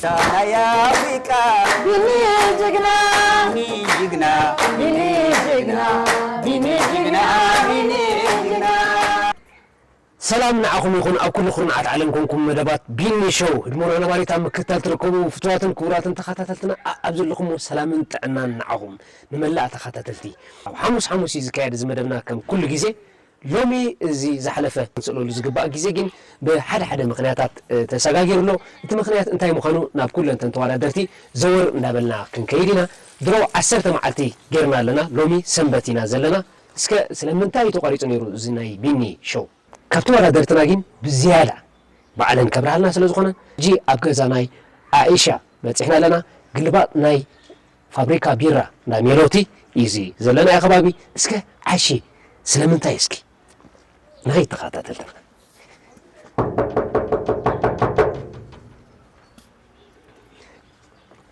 ናይ ኣፍሪቃ ቢኒ ጅግና፣ ቢኒ ጅግና፣ ቢኒ ጅግና፣ ቢኒ ጅግና፣ ቢኒ ጅግና። ሰላም ንዓኹም ይኹን፣ ኣብ ኩሉ ኩርናዓት ዓለም ኮንኩም መደባት ቢኒ ሾው ህድሞና ነባሪት ኣብ ምክትታል ትርከቡ ፍቱዋትን ክቡራትን ተኸታተልትና፣ ኣ-፣ ኣብ ዘለኹምዎ ሰላምን ጥዕናን ንዓኹም፣ ንመላእ ተኸታተልቲ። ኣብ ሓሙስ ሓሙስ እዩ ዝካየድ እዚ መደብና ከም ኩሉ ግዜ። ሎሚ እዚ ዝሓለፈ ክንስእለሉ ዝግባእ ግዜ ግን ብሓደ ሓደ ምኽንያታት፣ እ፣ ተሰጋጊሩ ኣሎ። እቲ ምኽንያት እንታይ ምዃኑ ናብ ኩለን እተን ተወዳደርቲ ዘወር እንዳበልና ክንከይድ ኢና። ድሮ ዓሰርተ መዓልቲ ጌርና ኣለና። ሎሚ ሰንበት ኢና ዘለና። እስከ ስለምንታይ እዩ ተቋሪጹ ነይሩ እዚ ናይ ቢኒ ሾው? ካብ ተወዳደርትና ግን ብዝያዳ ባዕለን ከብርሃልና ስለ ዝኾነ፣ ሕጂ ኣብ ገዛ ናይ ኣኢሻ በጺሕና ኣለና። ግልባጥ ናይ ፋብሪካ ቢራ እንዳ ሜሎቲ እዩ እዚ ዘለናዮ ከባቢ። እስከ ዓሺ ስለምንታይ እስኪ ንኸይድ ተኸታተልትና።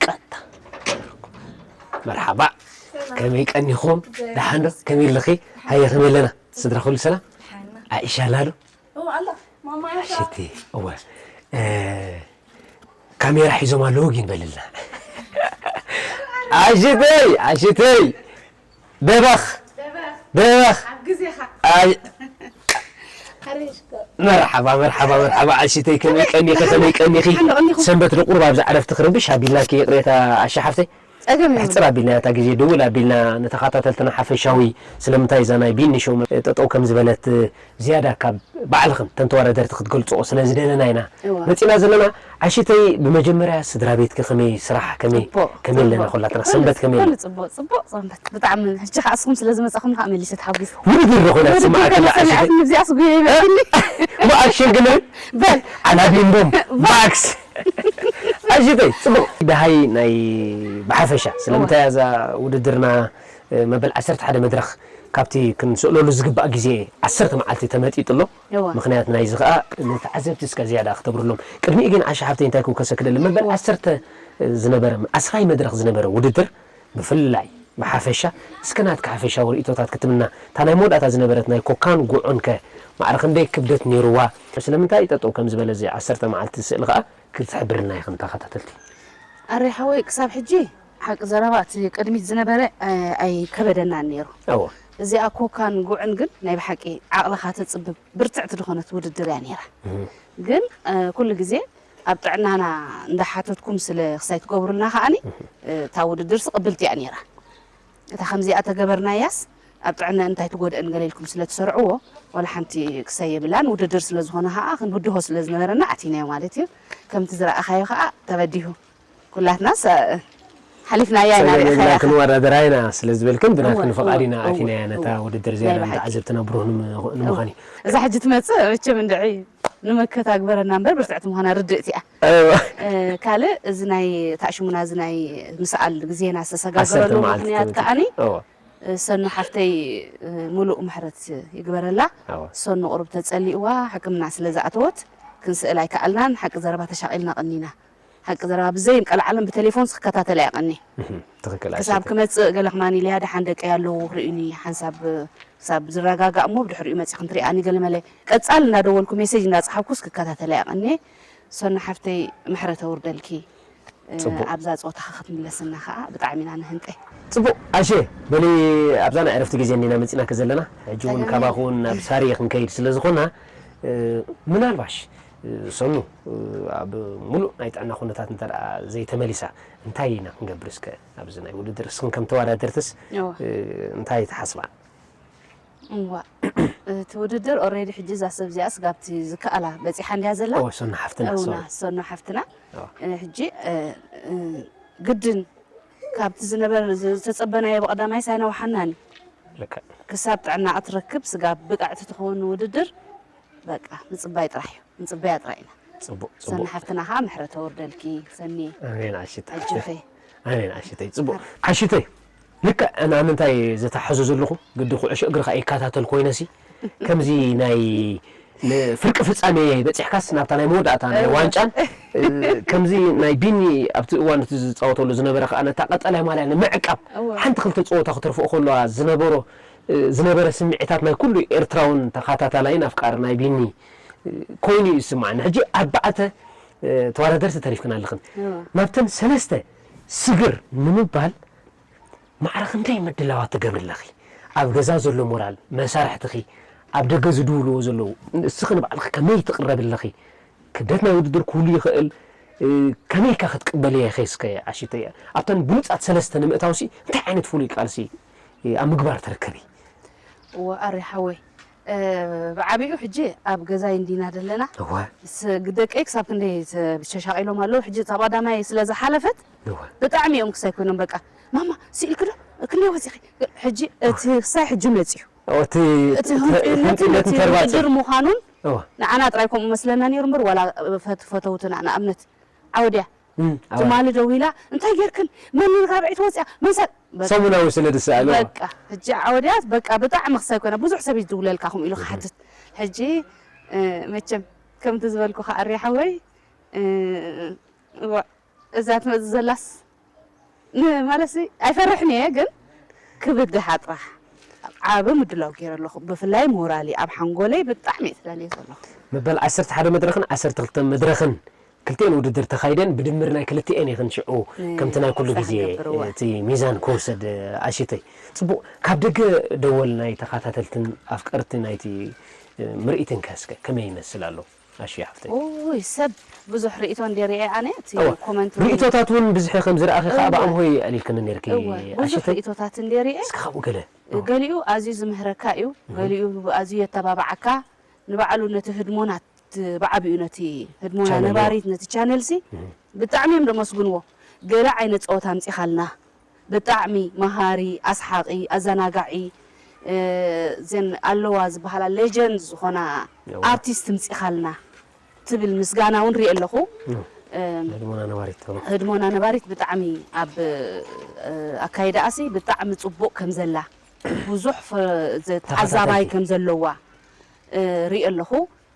ቀጥታ። መርሓባ። ከመይ ቀኒኹም? ደሓን ዶ? ከመይ ኣለኺ? ሃየ ከመይ ኣለና? ስድራ ኩሉ ሰላም? ደሓን። ኣኢሻ ኣላ ዶ? እወ፣ ኣላ። ማማ ኣኢሻ። ኣሽቲ፣ እወ። እ፣ ካሜራ ሒዞም ኣለዉ ግን በልልና። ኣሽተይ፣ ኣሽተይ። ደበኽ። ደበኽ። ደበኽ። ኣብ ግዜኻ። ኣይ። ሓሪሽ እኮ። መርሓባ፣ መርሓባ፣ መርሓባ። ኣሽተይ ከመይ ቀኒኺ፣ ከመይ ቀኒኺ? ሓንዶ ቀኒኹ። ሰንበት ዶ ቁሩብ ኣብዛ ዕረፍቲ ክርብሽ ኣቢልናኪ ይቕሬታ ኣሻ ሓፍተይ። ጸገም የብሉን። ኣሕጽር ኣቢልና እታ ግዜ ድውል ኣቢልና ንተኸታተልትና ሓፈሻዊ ስለምንታይ እዛ ናይ ቢኒ ሾው ጠጠው ከም ዝበለት ዝያዳ ካብ ባዕልኽን ተን ተወዳደርቲ ክትገልጽኦ ስለ ዝደለና ኢና እዋ። መጺና ዘለና። ዓሽተይ ብመጀመርያ ስድራ ቤትኪ ከመይ ስራሕ ከመይ ጽቡቕ፣ ከመይ ኣለና ጽቡቕ። ኩላትና ኩሉ ሰንበት ከመይ ኩሉ ኣላ? ጽቡቕ፣ ጽቡቕ ሰንበት። ብጣዕሚ ሕጂ ከኣ እስኹም ስለ ዝመጻኹም ከኣ መሊሰ ተሓጒሰ። ውድድር ዶ ኮይና ውድድር ትስምዓካ ኮይና ኣላ ዓሽተይ? ሰሚዓትኒ እዚኣስ ጉየይ በልኒ። እሞ ኣክሽን ግን በል። ኣላቢምቦም ባክስ። ኣሽተይ ጽቡቕ። ደሃይ ናይ ብሓፈሻ ስለምንታይ እዋ። እዛ ውድድርና፣ እ፣ መበል ዓሰርተ ሓደ መድረኽ ካብቲ ክንስእለሉ ዝግባእ ግዜ ዓሰርተ መዓልቲ ተመጢጡ ኣሎ። እዋ። ምኽንያት ናይዚ ኸኣ ንተዓዘብቲ እስከ ዝያዳ ክተብርሎም። ቅድሚኡ ግን ዓሻ ሓብተይ እንታይ ክውከሰ ክደሊ፣ መበል እዋ። ዓሰርተ ዝነበረ፣ ዓስራይ መድረኽ ዝነበረ ውድድር ብፍላይ ብሓፈሻ እስከ ናትካ ሓፈሻዊ ርእይቶታት ክትብልና። እታ ናይ መወዳእታ ዝነበረት ናይ ኮካን ጉዕን ከ ማዕረ ክንደይ ክብደት ነይርዋ? ስለምንታይ ጠጠው ከም ዝበለ እዚ ዓሰርተ መዓልቲ ስእሊ ኸኣ ክትሕብርልና ኢኽን ተኸታተልቲ። ኣረ ሓወይ፣ ክሳብ ሕጂ ሓቂ ዘረባ እቲ ቅድሚት ዝነበረ፣ እ፣ ኣይከበደናን ነይሩ። እዎ። እዚኣ ኮካን ጉዕን ግን ናይ ብሓቂ ዓቕልኻ ተጽብብ ብርትዕቲ ዝኾነት ውድድር እያ ነይራ። እህ። ግን፣ እ፣ ኩሉ ግዜ ኣብ ጥዕናና እንዳሓተትኩም ስለ ክሳይ ትገብሩልና ከኣኒ፣ እህ። እ፣ እታ ውድድር ስቕብልቲ እያ ነይራ። እታ ከምዚኣ ተገበርናያስ ኣብ ጥዕና እንታይ ትጎድእን ገለ ኢልኩም ስለ ትሰርዕዎ፣ ዋላ ሓንቲ ክሳይ የብላን። ውድድር ስለ ዝኾነ ከኣ ክንብድሆ ስለ ዝነበረና ኣቲናዮ ማለት እዩ። ከምቲ ዝረኣኻዮ ከኣ ተበዲሁ። ኩላትና ሰ-፣ ሓሊፍናያ ኢና ጸገም የብላ ርኢኻያ። ክንወዳደራ ኢና ስለ ዝበልክን ብናትክን እወ፣ ፍቓድ እወ፣ ኢና እወ፣ ኣቲናያ ነታ እወ። ውድድር ናይ ዝያዳ ብሓቂ። ንተዓዘብትና ብሩህ ንም-፣ እወ። ንምዃን እዩ። እዛ ሕጂ ትመጽእ መቸም እንድዒ ንመከታግበረና እምበር ብርትዕቲ ምዃና ርድእቲ እያ። እወ። እ፣ ካልእ እዚ ናይ ታሽሙና እዚ ናይ ምስኣል ግዜና ዓሰርተ ዝተሰጋገረሉ መዓልቲ ምኽንያት ትምክት። ከኣኒ እወ። ሰኑ ሓፍተይ፣ እ፣ ምሉእ ምሕረት ይግበረላ። ኣዎ። ሰኑ ቁሩብ ተጸሊእዋ ሕክምና ስለ ዝኣተወት ክንስእል ኣይከኣልናን። ሓቂ ዘረባ ተሻቒልና ቀኒና። ሓቂ ዘረባ ብዘይ ቀልዓለም ብቴሌፎንስ ክከታተላ እየ ቀኒ። እህ፣ ትኽክል፣ ክሳብ ኣሽተይ። ክመጽእ ገለ ከማን ኢለያ ደሓን ደቀይ ኣለዉ ክርእዩኒ ሓንሳብ ክሳብ ዝረጋጋእ እሞ ብድሕሪኡ መጺእ ክንትሪኣኒ ገለ መለ ቀጻል እንዳደወልኩ ሜሴጅ እንዳጸሓፍኩስ ክከታተላ እየ ቀኒ። ሰኑ ሓፍተይ ምሕረት ኣውርደልኪ። እ፣ ጽቡቕ። ኣብዛ ጸወታኻ ክትምለስና ኸኣ ብጣዕሚ ኢና ንህንጠ። ጽቡቕ፣ ኣሸ፣ በሊ ኣብዛ ናይ ዕረፍቲ ግዜ እንዲና መጺናኪ ዘለና። ሕጂ እውን ጸገም ካባኹ የለን። እውን ናብ ሳሪ ክንከይድ ስለ ዝኾና፣ እ፣ ምናልባሽ፣ እ፣ ሰኑ፣ እ፣ ኣብ ሙሉእ ናይ ጥዕና ኩነታት እንተ ደኣ ዘይተመሊሳ፣ እንታይ ኢና ክንገብር እስከ ኣብዚ ናይ ውድድር? እስኽን ከም ተወዳደርትስ፣ እዋ። እ፣ እንታይ ትሓስባ? እዋ። እቲ ውድድር ኦሬዲ ሕጂ እዛ ሰብ እዚኣ ስጋብቲ ዝከኣላ በጺሓ እንድያ ዘላ? እወ፣ ሰኑ ሓፍትና፣ እውና፣ ሶሪ። ሰኑ ሓፍትና። እወ። እ፣ ሕጂ፣ እ፣ እ፣ ግድን ካብቲ ዝነበር-፣ ዝተጸበናዮ ብቐዳማይ ሳይነውሓናን እዩ። ልክዕ። ክሳብ ጥዕና ክትረክብ ስጋብ ብቅዕቲ ትኸውን ውድድር በቃ ምጽባይ ጥራሕ እዩ። ንጽበያ ጥራይ ኢና። ጽቡቕ፣ ሰኒ ጽቡቕ። ሓፍትና ኸዓ ምሕረት ተወርደልኪ፣ ሰኒ። ኣሜን ዓሽተይ። ኣጆኺ። ኣሜን ዓሽተይ። ጽቡቕ። ዓሽተይ፣ ልክዕ ኣነ ኣብ ምንታይ ዘተሓዞ ዘለኹ፣ ግዲ ኩዕሾ እግሪ ኸዓ ይከታተል ኮይነሲ፣ ከምዚ ናይ ንፍርቂ ፍጻሜ በጺሕካስ ናብታ ናይ መወዳእታ ናይ እወ። ዋንጫን፣ እ፣ ከምዚ ናይ ቢኒ ኣብቲ እዋን እቲ ዝጻወተሉ ዝነበረ ኸዓ ነታ ቀጠልያ ማልያ ንምዕቃብ እወ። ሓንቲ ክልተ ጸወታ ክተርፍኦ ከለዋ ዝነበሮ፣ እ፣ ዝነበረ ስምዒታት ናይ ኩሉ ኤርትራውን ተኸታታላይን ኣፍቃሪ ናይ ቢኒ ኮይኑ እዩ ዝስምዓኒ። ሕጂ ኣርባዕተ እ፣ ተወዳደርቲ ተሪፍክን ኣለኽን። እዋ። ናብተን ሰለስተ ስግር ንምባል ማዕረ ክንደይ ምድላዋት ትገብሪ ኣለኺ? ኣብ ገዛ ዘሎ ሞራል፣ መሳርሕትኺ፣ ኣብ ደገ ዝድውልዎ ዘለዉ፣ እስኺ ንባዕልኺ ከመይ ትቕረቢ ኣለኺ? ክብደት ናይ ውድድር ክህሉ ይኽእል፣ እ፣ ከመይ ኢልካ ክትቅበልዮ ኢኺ እስከ ኣሽተይ? ኣብተን ብሉጻት ሰለስተ ንምእታውሲ እንታይ ዓይነት ፍሉይ ቃልሲ፣ እ፣ ኣብ ምግባር ትርከቢ? እወ፣ ኣሪ ሓወይ፣ እ፣ ብዓቢኡ ሕጂ ኣብ ገዛይ እንዲና ዘለና። እወ። ምስ ደቀይ ክሳብ ክንደይ ተ-፣ ተሻቒሎም ኣለዉ። ሕጂ እታ ቀዳማይ ስለ ዝሓለፈት እወ። ብጣዕሚ እዮም ክሳይ ኮይኖም፣ በቃ፣ "ማማ፣ ስኢልኪ ዶ? ክንደይ ወጺኺ?" ሕጂ እቲ ክሳይ ሕጂ መጺኡ። ኦ፣ እቲ እቲ ተ-፣ ህንጥዩነትን ህንጥዩነትን እቲ ተርባጽን። ውድድር ምዃኑን እወ። ንዓና ጥራይ ከምኡ መስለና ነይሩ እምበር፣ ዋላ ፈት-፣ ፈተውትና፣ ንኣብነት ዓወድያ እም፣ ዓወድያ። ትማሊ ደዊላ፣ "እንታይ ጌርክን? መን ራብዐይቲ ወጽያ? መን ሰ-" በቃ። ሰሙናዊ ስለ ዝሰኣሉ። በቃ፣ ሕጂ ዓወድያ፣ በቃ፣ ብጣዕሚ ክሳይ ኮይና፣ ብዙሕ ሰብ እዩ ዝድውለልካ፣ ከምኡ ኢሉ እም። ክሓትት። ሕጂ፣ እ፣ መቸም፣ ከምቲ ዝበልኩኻ፣ ኣሪ ሓወይ፣ እ፣ እዋ፣ እዛ ትመጽእ ዘላስ፣ ን-፣ ማለትሲ ኣይፈርሕን እየ፣ ግን ክብድሃ ጥራሕ ዓቢ ምድላው ገይረ ኣለኹ። ብፍላይ ሞራሊ ኣብ ሓንጎለይ ብጣዕሚ እየ ተዳልየ ዘለኹ። መበል ዓሰርተ ሓደ መድረኽን ዓሰርተ ክልተ መድረኽን ክልቲኤን ውድድር ተኻይደን ብድምር ናይ ክልቲኤን ኢኽን ሽዑ ናይ ከምቲ ናይ ኩሉ ክሳዕ ግዜ ክገብርዋ። እቲ ሚዛን ክውሰድ ኣሽተይ። ጽቡቕ፣ ካብ ደገ ደወል ናይ ተኸታተልትን ኣፍቀርቲ ናይቲ ምርኢትን ከ እስከ ከመይ ይመስል ኣሎ? ኣሹ ሓፍተይ። ኦይ፣ ሰብ ብዙሕ ርኢቶ እንደ ርኤ ኣነ፣ እቲ እወ፣ ኮመንት እውን ርኢቶታት እውን ብዝሒ ከም ዝረኣኺ ከኣ እወ። ብኣምሆይ ኣዕሊልክኒ ነርኪ፣ እወ፣ ብዙሕ ኣሽተይ። ርኢቶታት እንደ ርኤ፣ እስኪ ካብኡ ገለ። እወ። ገሊኡ ኣዝዩ ዝምህረካ እዩ፣ እህ። ገሊኡ ኣዝዩ የተባብዓካ፣ ንባዕሉ ነቲ ህድሞና፣ ት-፣ ብዓቢኡ ነቲ ህድሞና ቻነል፣ ነባሪት፣ ነቲ ቻነልሲ እህ። ብጣዕሚ እዮም ደመስግንዎ። ገለ ዓይነት ጸወታ ኣምጺኻልና፣ ብጣዕሚ መሃሪ፣ ኣስሓቒ፣ ኣዘናጋዒ፣ እ፣ ዘን ኣለዋ ዝበሃላ ሌጀንድ ዝኾና እዋ። ኣርቲስት ምጺኻልና ትብል ምስጋና እውን ሪኤ ኣለኹ። እም። እም፣ ህድሞና ነባሪት ተባዕ። ህድሞና ነባሪት ብጣዕሚ ኣብ፣ እ፣ ኣካይዳኣሲ ብጣዕሚ ጽቡቕ ከም ዘላ፣ ብዙሕ ፈ-፣ ዘ-፣ ተኸታተልቲ። ተዓዛባይ ከም ዘለዋ፣ እ፣ ሪኤ ኣለኹ።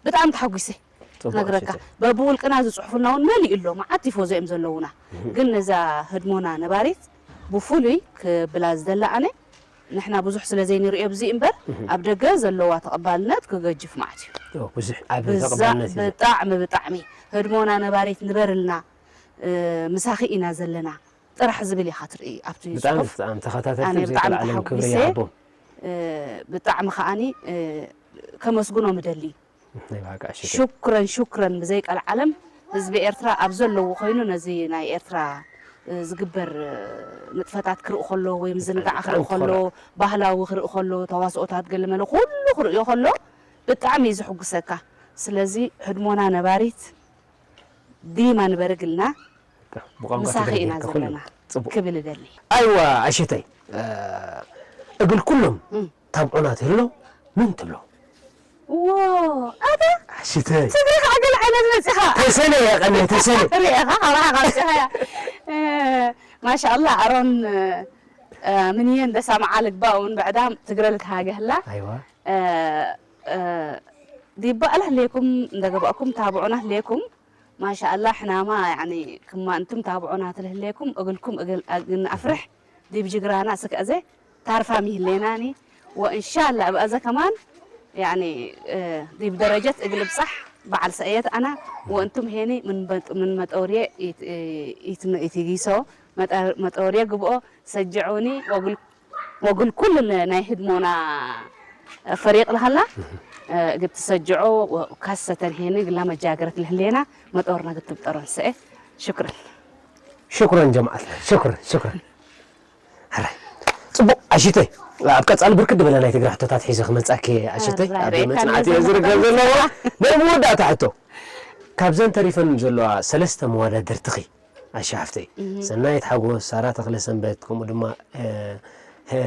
ብጣዕሚ ተሓጒሰ ጽቡቕ ክነግረካ። ኣሽተ። በብውልቅና ዝጽሕፉልና እውን መሊኡ ኣሎ፣ መዓት ቲፎዞ እዮም ዘለዉና። እህ። ግን ነዛ ህድሞና ነባሪት ብፍሉይ ክብላ ዝደለ ኣነ፣ ንሕና ብዙሕ ስለ ዘይንርእዮ ብዚ እምበር፣ እህ። ኣብ ደገ ዘለዋ ተቐባልነት ክገጅፍ መዓት እዩ። ኦ፣ ብዙሕ ዓቢ ብዛ-፣ ተቐባልነት እዩ። ብጣዕሚ፣ ብጣዕሚ። ህድሞና ነባሪት ንበርልና፣ እ፣ ምሳኺ ኢና ዘለና ጥራሕ ዝብል ኢኻ ትርኢ ኣብቲ ብጣዕሚ፣ ጽሑፍ። ብጣዕሚ ተኸታተልቲ ኣነ ብዘይ ብጣዕሚ ቀልዓለም ክብሪ ተሓጒሰ። ይሃቦም። እ፣ ብጣዕሚ ከኣኒ፣ እ፣ ከመስግኖም እደሊ። ናይ ብሓቂ ኣሽተይ። ሹክረን፣ ሹክረን። ብዘይ ቀልዓለም ህዝቢ ኤርትራ ኣብ ዘለዎ ኮይኑ ነዚ ናይ ኤርትራ፣ እ፣ ዝግበር፣ እ፣ ንጥፈታት ክርኢ ከሎ ወይ ምዝንጋዕ ብጣዕሚ ክርኢ ከሎ፣ ክኾርዕ። ባህላዊ ክርኢ ከሎ፣ ተዋስኦታት ገለ መለ ኩሉ ክርእዮ ከሎ ብጣዕሚ እዩ ዝሕጉሰካ። ስለዚ ህድሞና ነባሪት ዲማ ንበርግልና ብቋንቋ ምሳኺ ትግርኛ ኢና ከኹሉ ዘለና ጽቡቕ። ክብል እደሊ። ኣይዋ ኣሽተይ፣ እ፣ እግል ኩሎም እም። ታብዑና ትህሎ ምን ትብሎ? ዎ፣ ኣታ ኣሽተይ። ትግሪ ከዓ ገለ ዓይነት መጺኻ። ተሰነ እያ ቀነ፣ ተሰነ። ርኤኻ፣ ካባኻ ካብ መጺኻ እያ። እ፣ ማሻኣላ፣ ኣሮን፣ እ፣ ምንየ እንደሰምዓ ልግባእ እውን ብዕዳም ትግረ ልትሃገህላ። ኣይዋ። እ፣ እ፣ ዲባ ኣላ ህሌኩም፣ እንደገባእኩም ታብዑና ህሌኩም። ማሻኣላ፣ ሕናማ፣ ያኒ፣ ክማ እንቱም ታብዑና ትልህሌኩም፣ እግልኩም እግል፣ እግል ንኣፍርሕ፣ ዲብ ጅግራና ስከ እዘ ታርፋም ይህሌናኒ፣ ወእንሻላ እብ ኣዘ ከማን፣ ያኒ፣ እ፣ ዲብ ደረጀት እግል እብጻሕ፣ በዓል ሰእየት ኣና፣ ወእንቱም ሄኒ ምን በጥ-፣ ምን መጠውርየ ኢት-፣ ኢት-፣ ኢትጊሶ፣ መጠ-፣ መጠውርየ ግብኦ፣ ሰጅዑኒ፣ ወግል-፣ ወግል ኩልን ናይ ህድሞና ፈሪቅ ለሃላ፣ እህ። እ፣ እግል ትሰጅዖ፣ ወ-፣ ካሰተን ሄኒ፣ ግላ መጃገረት ለህሌና፣ መጠውርና ግትብጠሮን ሰኤ። ሽክረን። ሽክረን ጀማዓትና፣ ሽክረን፣ ሽክረን። ሕራይ። ጽቡቕ፣ ኣሽተይ። ኣብ ቀጻሊ ብርክት ዝበለ ናይ ትግረ ሕቶታት ሒዘ ክመጻኪ፣ ኣሽተይ። ሕራይ፣ ኣብ ርኤካ መጽናዕቲ ኣለኹ። እየ ዝርከብ ዘለኹ። ናይ መወዳእታ ሕቶ። ካብዘን ተሪፈን ዘለዋ ሰለስተ መወዳድርትኺ፣ ኣሻ ሓፍተይ፣ እህ። ሰናይት ሓጎስ፣ ሳራ ተኽለሰንበት፣ ከምኡ ድማ፣ እ፣ እ፣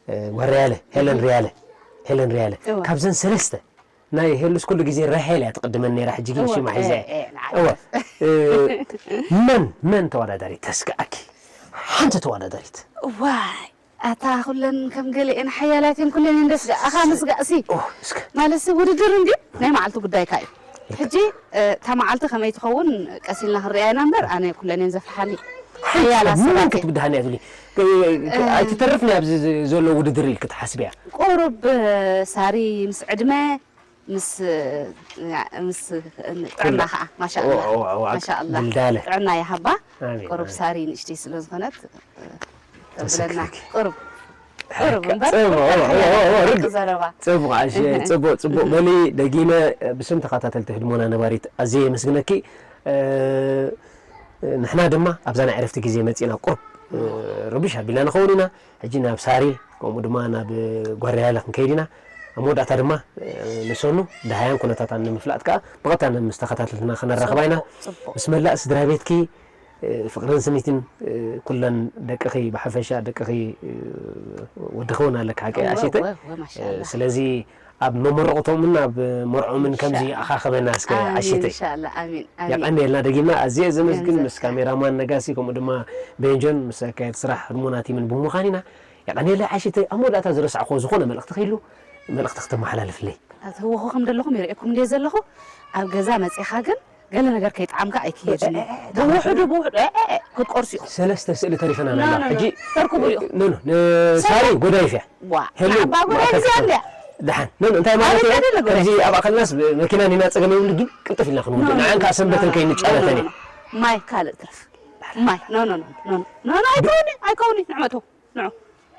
እ፣ ጓል ሪያለ፣ ሄለን እህ። ሪያለ፣ ሄለን ሪያለ። እወ። ካብዘን ሰለስተ ናይ ሄሉስ ኩሉ ግዜ ራሄል እያ ትቕድመን ነይራ፣ ሕጂ ግን እወ፣ ሽማ ሒዘ። እ፣ እ፣ ንዓይ። እወ። እ፣ መን፣ መን ተወዳዳሪት ተስግኣኪ? ሓንቲ ተወዳዳሪት። ዋይ፣ ኣታ ኩለን ከም ገለኤን ሓያላት እየን፣ ኩለን እየን ደስግኣኻ ምስጋእሲ። ኦ፣ እስከ። ማለትሲ ውድድር እንድዩ፣ ናይ መዓልቲ ጉዳይካ እዩ። ሕጂ፣ እ፣ እታ መዓልቲ ከመይ ትኸውን ቀስ ኢልና ክንሪኣ ኢና እምበር፣ ኣነ ኩለን እየን ዘፍርሓኒ። ሓያላት መን ሰባት እየን። ክትብድሃኒ እያ ትብሊ? እ፣ እ፣ ኣይትተርፍን እያ ኣብዚ ዘሎ ውድድር ኢልኪ ትሓስብያ? ቁሩብ፣ እ፣ ሳሪ ምስ ዕድመ፣ ምስ ምስ ጥዕና ከዓ ማሻኣላ። ማሻኣላ። ድልዳለ ጥዕና ይሃባ። ኣሜን፣ ቁሩብ ኣሜን። ሳሪ ንእሽተይ ስለ ዝኾነት ብለና ተሰኪኪ። ቁሩብ ቁሩብ እምበር ጽቡቕ፣ ኦ፣ ኦ፣ ኦ፣ ኦ፣ ርግእ። ዘረባ ጽቡቕ ኣሸ ጽቡቕ ጽቡቕ በሊ። ደጊመ ብስም ተኸታተልቲ ህድሞና ነባሪት ኣዝየ የመስግነኪ። እ፣ ንሕና ድማ ኣብዛ ናይ ዕረፍቲ ግዜ መጺና ቁሩብ፣ እ፣ ርብሽ ኣቢልና ንኸውን ኢና። ሕጂ ናብ ሳሪል ከምኡ ድማ ናብ ጓርያለ ክንከይድ ኢና። ኣብ መወዳእታ ድማ፣ እ፣ ንሰኑ ደሃያን ኩነታታን ንምፍላጥ ከኣ ብቐጥታ ምስ ተኸታተልትና ክነራኽባ ኢና። ጽቡቕ። ምስ መላእ ስድራ ቤትኪ፣ እ፣ ፍቕርን ስኒትን፣ እ፣ ኩለን ደቅኺ ብሓፈሻ ደቅኺ፣ እ፣ ወድኺ እውን ኣለካ ሓቂ እወ፣ ኣሽተይ። እወ፣ እወ፣ ማሻኣላ። እ፣ ስለዚ ኣብ መመረቕቶምን ኣብ መርዖምን ከምዚ ኢንሻኣላ። ኣኻኽበና እስከ ኣሜን፣ ኣሽተይ። ኢንሻኣላ፣ ኣሜን፣ ኣሜን። የቐንየልና ደጊምና ኣዝየ ዘመስግን ምስ የንዘካ። ካሜራማን ነጋሲ ከምኡ ድማ ቤንጆን ምስ ኣካየድ ስራሕ ህድሞና ቲምን ብምዃን ኢና። የቐንየለይ ኣሽተይ። ኣብ መወዳእታ ዝረሳዕክዎ ዝኾነ መልእኽቲ ክህሉ መልእኽቲ ክተመሓላልፍለይ። ኣቲ ህወኹ ከም ዘለኹም ይርእየኩም እንደ ዘለኹ ኣብ ገዛ መጺኻ ግን ገለ ነገር ከይጠዓምካ ኣይክየድን እዩ። ብውሕዱ ብውሕዱ እ፣ እ፣ እ፣ ክትቆርሱ ኢኹም። ሰለስተ ስእሊ ተሪፈና ኖ፣ ነላ። ኖ፣ ኖ። ሕጂ ተርክቡ ኢኹም። ኖ፣ ኖ፣ ንሳሪ ጎዳይፍ እያ። ዋ፣ ሄሉ፣ ንዓባ ጎዳይፍ ማእከል እዚኣ ክፍሊ። እንድያ። ደሓን። ኖ፣ ኖ፣ እንታይ ማለት ኣበይ እዩ? ከደለ ጎዳይፍ? ከምዚ ኣብ ኣኸልናስ መኪና ኒና ጸገም የብሉ ግን ቅልጥፍ ኢልና ክንወዱ። ንዓን ከዓ ሰንበትን ከይንጫረተን እዩ። ማይ ካልእ ትረፍ። ማይ። ኖ፣ ኖ፣ ኖ፣ ኖ፣ ኖ፣ ኖ፣ ኣይከውኒ፣ ኣይከውኒ። ንዕመቱ፣ ንዑ።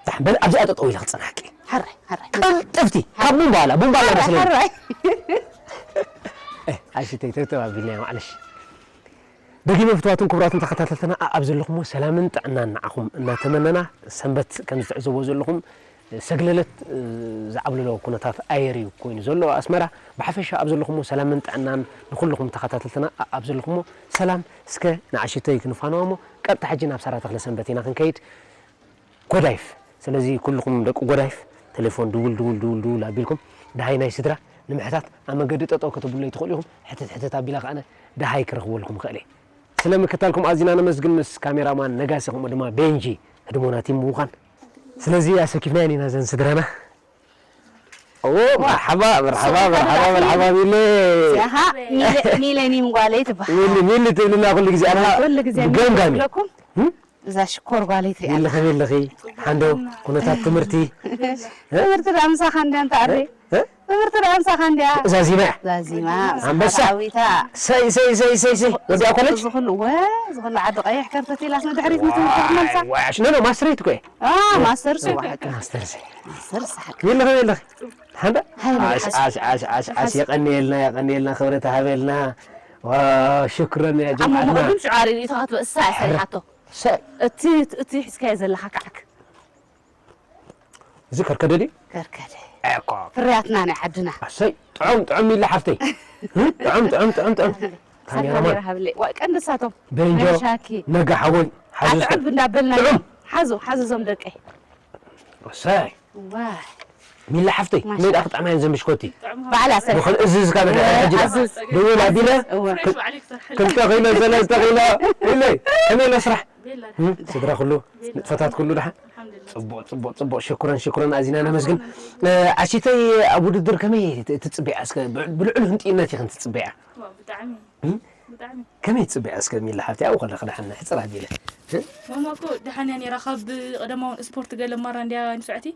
ደሓን በል፣ ኣብዚኣ ጠጠው ኢለ ክጸናሕቂ። ሕራይ፣ ሕራይ። ቅልጥፍቲ፣ ካብ ቡምባላ፣ ቡምባላ መስለኒ። ሕራይ። እ፣ ኣሽተይ ተብተብ ኣቢልናዮ፣ ማዕለሽ። ደጊመ ፍትዋትን ክቡራትን ተኸታተልትና፣ ኣኣብ ዘለኹሞ ሰላምን ጥዕናን ንዓኹም እናተመነና፣ ሰንበት ከም ዝትዕዘቦ ዘለኹም፣ ሰግለለት፣ እ፣ ዝዓብለሎ ኩነታት ኣየር እዩ ኮይኑ ዘሎ ኣስመራ። ብሓፈሻ ኣብ ዘለኹሞ ሰላምን ጥዕናን ንኹልኹም ተኸታተልትና፣ ኣኣብ ዘለኹሞ ሰላም። እስከ ንኣሽተይ ክንፋነዋ እሞ፣ ቀጥታ ሕጂ ናብ ሳራ ተኽለ ሰንበት ኢና ክንከይድ። ጎዳይፍ። ስለዚ ኩልኹም ደቂ ጎዳይፍ፣ ቴሌፎን ድውል፣ ድውል፣ ድውል፣ ድውል ኣቢልኩም፣ ደሃይ ናይ ስድራ ንምሕታት ኣብ መንገዲ ጠጠው ከተብሉለይ ትኽእሉ ኢኹም። ሕትት፣ ሕትት ኣቢላ ከኣነ ደሃይ ክረኽበልኩም ክእል እየ። ስለ ምክታልኩም ኣዚና ነመስግን፣ ምስ ካሜራማን ነጋሲ፣ ከምኡ ድማ ቤንጂ ህድሞና ቲም ብምዃን። ስለዚ ኣሰኪፍናየን ኢና ዘን ስድራና። ኦ፣ መርሓባ፣ መርሓባ፣ መርሓባ፣ መርሓባ፣ ሚለ። ያኻ፣ ሚለ-፣ ሚለኒም ጓለይ ትበሃል። ሚሊ፣ ሚሊ ትብልና ኩሉ ግዜ፣ ኣና ኩሉ ግዜ ሚሊ ገምጋሚ። ትብለኩም። እም? እዛ ሽኮር ጓለይ ትሪኣ። ሚሊ ከመይ ኣለኺ? ሓንዶ፣ ኩነታት ትምህርቲ? ትምህርቲ ደኣ ምሳኻ እንድያ፣ እንተ ኣሪ። እ? ትምህርቲ ደኣ ምሳኻ እንድያ። ዛዚማ እያ። ዛዚማ፣ ምሳኻ ኣንበሳ። ዳዊታ። ሰይ፣ ሰይ፣ ሰይ፣ ሰይ፣ ሰይ። ወዲኣ ኮሌጅ? እዚ ኩሉ፣ ወ-፣ እዚ ኩሉ ዓዲ ቀይሕ ከርተት ኢላስ ንድሕሪት ንትምህርቲ ክትመልሳ? ዋይ፣ ዋይ፣ ኖ፣ ኖ፣ ማስትሬት እኮ እየ። ኣ፣ ማስተርስ፣ እዋ፣ ሓቂ። ማስተርስ። ማስተርስ፣ ሓቂ። ሚሊ ከመይ ኣለኺ? ሓንዳ? ሃይ፣ ኣሽ፣ ሓሽ። ኣሽ፣ ኣሽ፣ ኣሽ፣ ኣሽ፣ የቐንየልና፣ የቐንየልና፣ ክብረት ሃበልና። ዋው፣ ሽክረን ያ ኣሞ ጀምዓትና። መቕድም ሽዑ ኣርእዩ ኢኻ ክትበእሳ እያ ሰሪሓቶ። ሰ- እቲ፣ እቲ ሒዝካዮ ዘለኻ ከዓክ። እዚ ከርከደ ድዩ? ከርከደ። ኤኮ። ፍርያትና ናይ ዓድና። ኣሰይ፣ ጥዑም፣ ጥዑም ሚሊ ሓፍተይ። ጥዑም፣ ጥዑም፣ ጥዑም፣ ጥዑም። ካሜራማን። ካሜራ ሃብለይ። ዋይ፣ ቀንዲ እሳቶም። ቤንጆ፣ መሻኪ። ነጋ ሓወይ፣ ሓዙ እስከ። ኣትዕብ እንዳበልና። ጥዑም። ሓዙ፣ ሓዙ እዞም ደቀይ። ኣሰይ። ዋይ። ሚሊ ሓፍተይ፣ ማሻ መይዳ ኣላህ። ክጥዕማ እየን ዘምሽኮቲ። ባዕላ ሰብ። ብኽል-፣ እዚ ዝካ መድሓኒ ሕጂ ዳ። ኣዝዝ። ደወል ኣቢለ፣ እወ። ክልተ ኪሎ፣ ሰለስተ ኪሎ። ኢለይ፣ ከመይ ኣሎ ስራሕ? እም፣ ስድራ ኩሉ፣ ንጥፈታት ኩሉ ደሓን? ጽቡቕ፣ ጽቡቕ፣ ጽቡቕ። ሽኩረን፣ ሽኩረን፣ ኣዚና ነመስግን። እ፣ ዓሲተይ ኣብ ውድድር ከመይ ት-፣ ትጽቢያ? እስከ ብ-፣ ብልዑል ህንጥይነት ኢኽን ትጽቢያ? ዋው፣ ብጣዕሚ፣ እም? ብጣዕሚ። ከመይ ትጽቢያ እስከ ሚሊ ሓፍቲ? ኣብኡ ከለኺ ደሓን ሕጽር ኣቢለ። እ? ማማ እኮ ደሓን እያ ነይራ። ካብ ቀደማውን ስፖርት ገለ ማራ እንድያ ንስዕቲ።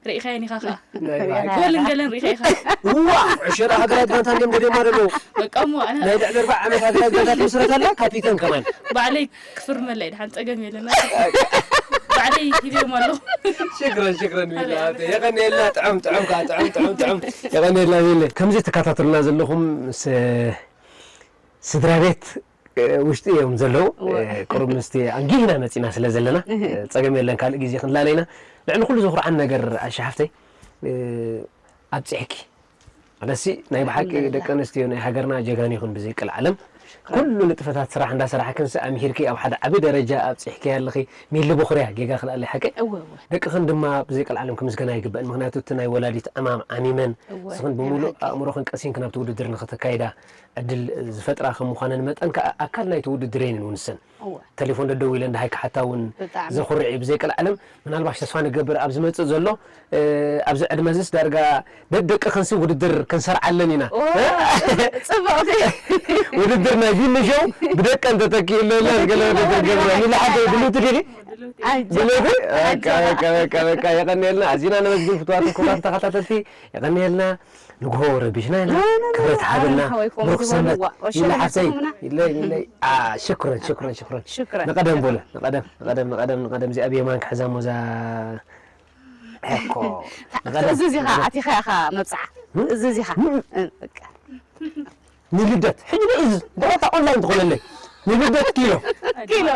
ርኢኻየን ኢኻ ኸኣ። ናይ ባይ። ጎልን ገለን ርኢኻ ኢኻ። እዋ፣ ዕሸራ ሃገራዊት ጋንታ እንድዮም ገዲዮማ ዘለዉ። በቃ እሞ ኣነ ናይ ልዕሊ ኣርብዓ ዓመት ሃገራዊት ጋንታ ትምስረት ኣላ፣ ካፒተን ከማን። ባዕለይ ክፍርመላ እየ፣ ድሓን ጸገም የለን። ባዕለይ ሂበዮም ኣለኹ። ሽክረን፣ ሽክረን ሚሊ፣ የቐንየልና፣ ጥዑም፣ ጥዑም ከኣ፣ ጥዑም፣ ጥዑም፣ ጥዑም። የቐንየልና ሚሊ። ከምዚ ትከታተሉና ዘለኹም ምስ ስድራ ቤት፣ እ፣ ውሽጢ እዮም ዘለዉ። እወ። እ፣ ቁሩብ ምስቲ ኣንጊህና መጺና ስለ ዘለና፣ እህ። እ፣ ጸገም የለን፣ ካልእ ግዜ ክንላለ ኢና። ልዕሊ ኩሉ ዘኹርዓን ነገር ኣሻ ሓፍተይ፣ እ፣ ኣብጺሕኪ። ኣለሲ ናይ ብሓቂ ኣልሐምዱሊላህ። ደቂ ኣንስትዮ ናይ ሃገርና ጀጋኑ ይኹን ብዘይ ቅልዓለም። ኩሉ ንጥፈታት ስራሕ እንዳሰራሕክን ኣምሂርኪ ኣብ ሓደ ዓቢ ደረጃ ኣብጺሕኪ ኣለኺ። ሚሊ በኹርያ ጌጋ ክልኣለይ ሓቀይ። እወ፣ እወ። ደቅኽን ድማ ብዘይ ቅልዓለም ክምስገና ይግበእን። ምኽንያቱ እቲ ናይ ወላዲት ዕማም ዓሚመን እወ፣ ንስኽን ብምሉእ ናይ ብሓቂ። ኣእምሮኽን ቀሲንክን ኣብቲ ውድድር ንኽተካይዳ ዕድል ዝፈጥራ ከም ምዃነን መጠን ከኣ ኣካል ናይቲ ውድድር እየን እውን ንሰን። እወ። ቴሌፎን ደደዊለን ደሃይ ክሓታ እውን ብጣዕሚ። ዘኹርዕ እዩ ብዘይ ቅልዓለም። ምናልባሽ ተስፋ ንገብር ኣብ ዝመጽእ ዘሎ፣ እ፣ ኣብዚ ዕድመ እዚስ ዳርጋ ደደቅኽንሲ ውድድር ክንሰርዓለን ኢና። ኦ፣ እ? ጽብቕቲ። ውድድር ናይ ቢኒ ሾው ብደቀን ተተኪኡ ኣሎ ኢልና ገለ ወደ ትርገብ። ሚሊ ሓንተ ድልውቲ ዲኺ? ድልውቲ? በቃ፣ በቃ፣ በቃ፣ በቃ፣ የቐንየልና። ኣዚና ነመስግን ፍትዋትን ክቡራትን ተኸታተልቲ፣ የቐንየልና። ንግሆ ረቢሽና ኢና። ክብረት ሓበልና። ብሩኽ ሰንበት። ሚሊ ሓፍተይ። ኢለይ፣ ኢለይ። አ፣ ሽክረን፣ ሽክረን፣ ሽክረን። ሽክረን። ንቐደም በሉ። ንቐደም፣ ንቐደም፣ ንቐደም፣ ንቐደም። እዚኣ ብየማንካ ሕዛ ሞዛ። እኮ። እዚ፣ እዚ ኢኻ ኣቲኻ ኢኻ መብጽዓ። እዚ፣ እዚ ኢኻ። እ፣ በቃ። ንልደት፣ ሕጂ ንእዝ፣ ብቐጥታ ኦንላይን ትኾነለይ። ንልደት ኪሎ። ኪሎ።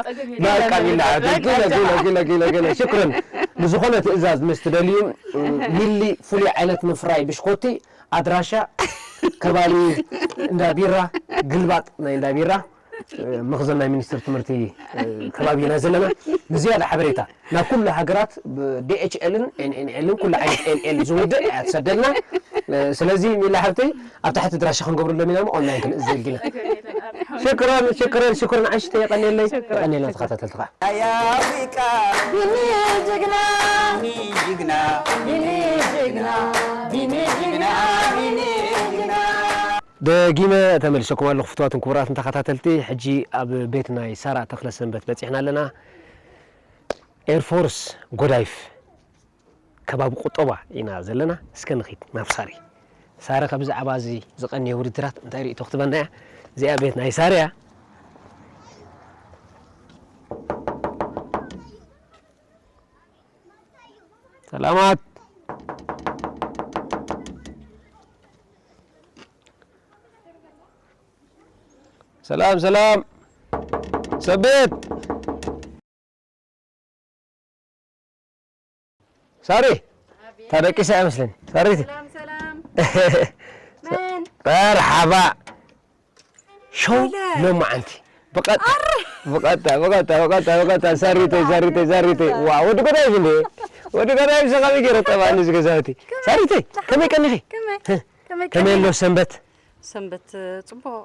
በቃ፣ ኪሎ፣ ኪሎ፣ ኪሎ፣ ኪሎ፣ ኪሎ። ሽክረን። ብዝኾነ ትእዛዝ ምስ ትደልዩ፣ ሚሊ ፍሉይ ዓይነት ምፍራይ ብሽኮቲ፣ ኣድራሻ፣ ከባቢ እንዳ ቢራ፣ ግልባጥ ናይ እንዳ ቢራ፣ መኽዘን ናይ ሚኒስትሪ ትምህርቲ፣ ከባቢ ኢና ዘለና። ንዝያዳ ሓበሬታ፣ ናብ ኩሉ ሃገራት ብ-፣ ዲ ኤች ኤልን ኤን ኤን ኤልን ኩሉ ዓይነት ኤል ኤል ዝውድእ እያ ትሰደልና። እ፣ ስለዚ ሚላ ሓብተይ ኣብ ታሕቲ ድራሻ ክንገብረሎም ኢና እሞ ኦንላይን ክንእዘልኪ ኢና። ሽክረን፣ ሽክረን፣ ሽክረን ዓሽተይ የቐንየለይ። ሽክረን። የቐንየልና ተኸታተልቲ ኸዓ። ኣያ ኣፍሪቃ ቢኒ ጅግና፣ ቢኒ ጅግና፣ ቢኒ ጅግና፣ ቢኒ ጅግና፣ ቢኒ ጅግና። ደጊመ ተመሊሰኩም ኣለኹ ፍቱዋትን ክቡራትን ተኸታተልቲ። ሕጂ ኣብ ቤት ናይ ሳራ ተኽለ ሰንበት በጺሕና ኣለና። ኤርፎርስ ጎዳይፍ ከባቢ ቁጠባ ኢና ዘለና። እስከ ንኺድ ናብ ሳሪ። ሳሪ፣ ካብ ብዛዕባ እዚ ዝቐንየ ውድድራት እንታይ ርእይቶ ክትበና እያ? እዚኣ ቤት ናይ ሳሪ እያ። ሰላማት። ሰላም፣ ሰላም። ሰቤት። ሳሪ፣ ኣቤት። ታደቂሳ ኣይመስለኒ። ሳሪቲ። ሰላም፣ ሰላም። መን? መርሓባ። ሸው ሃይለ። ሎማዓንቲ። ብቐጥታ፣ ኣረ። ብቐጥታ፣ ብቐጥታ፣ ብቐጥታ፣ ብቐጥታ። ሳሪተይ፣ ሳሪተይ፣ ሳሪተይ። ዋ፣ ወዲ ጎዳይፍ እንዴ? ወዲ ጎዳይፍ ሰ ከመይ ገይረ ጠባኒ እዚ ገዛውቲ? ከመይ? ሳሪተይ፣ ከመይ ቀኒኺ? ከመይ? ከመይ ከመይ ኣሎ ቀኒኺ? ሰንበት? ሰንበት፣ ጽቡቕ።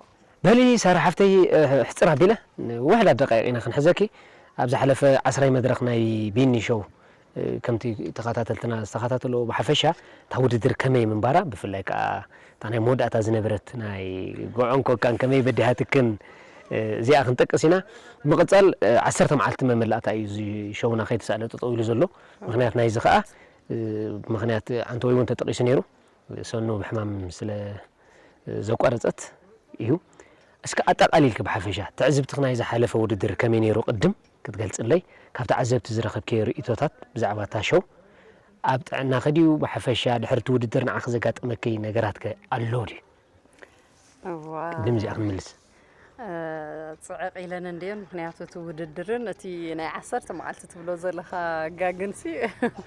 በሊ ሳራ ሓፍተይ፣ እ፣ ሕጽር ኣቢለ፣ ንውሕዳት ደቃይቕ ኢና ክንሕዘኪ። ኣብ ዝሓለፈ ዓስራይ መድረኽ ናይ ቢኒ ሾው፣ እ፣ ከምቲ ተኸታተልትና ዝተኸታተሎ ብሓፈሻ እታ ውድድር ከመይ ምንባራ፣ ብፍላይ ከኣ እታ ናይ መወዳእታ ዝነበረት ናይ ጉዖን ኮካን ከመይ በዲሃትክን፣ እ፣ እዚኣ ክንጠቅስ ኢና። ብምቕጻል፣ እ፣ ዓሰርተ መዓልቲ መመላእታ እዩ እዚ ሾውና ከይተሳእለ ጠጠው ኢሉ ዘሎ። ምኽንያት ናይዚ ከኣ፣ እ፣ ምኽንያት ኣንተ ወይ እውን ተጠቒሱ ነይሩ። ሰኑ ብሕማም ስለ ዘቋረጸት እዩ። እስከ ኣጠቓሊልኪ ብሓፈሻ ትዕዝብትኺ ናይ ዝሓለፈ ውድድር ከመይ ነይሩ ቅድም ክትገልጽለይ፣ ካብ ተዓዘብቲ ዝረኸብክዮ ርእይቶታት ብዛዕባ እታ ሾው፣ ኣብ ጥዕናኺ ድዩ ብሓፈሻ ድሕሪ እቲ ውድድር ንዓኺ ዘጋጠመኪ ነገራትከ ኣሎ ድዩ? እዋ። ቅድም እዚኣ ክንምልስ። እ፣ ጽዕቕ ኢለን እንድየን፣ ምኽንያቱ እቲ ውድድርን እቲ ናይ ዓሰርተ መዓልቲ ትብሎ ዘለኻ ጋግንሲ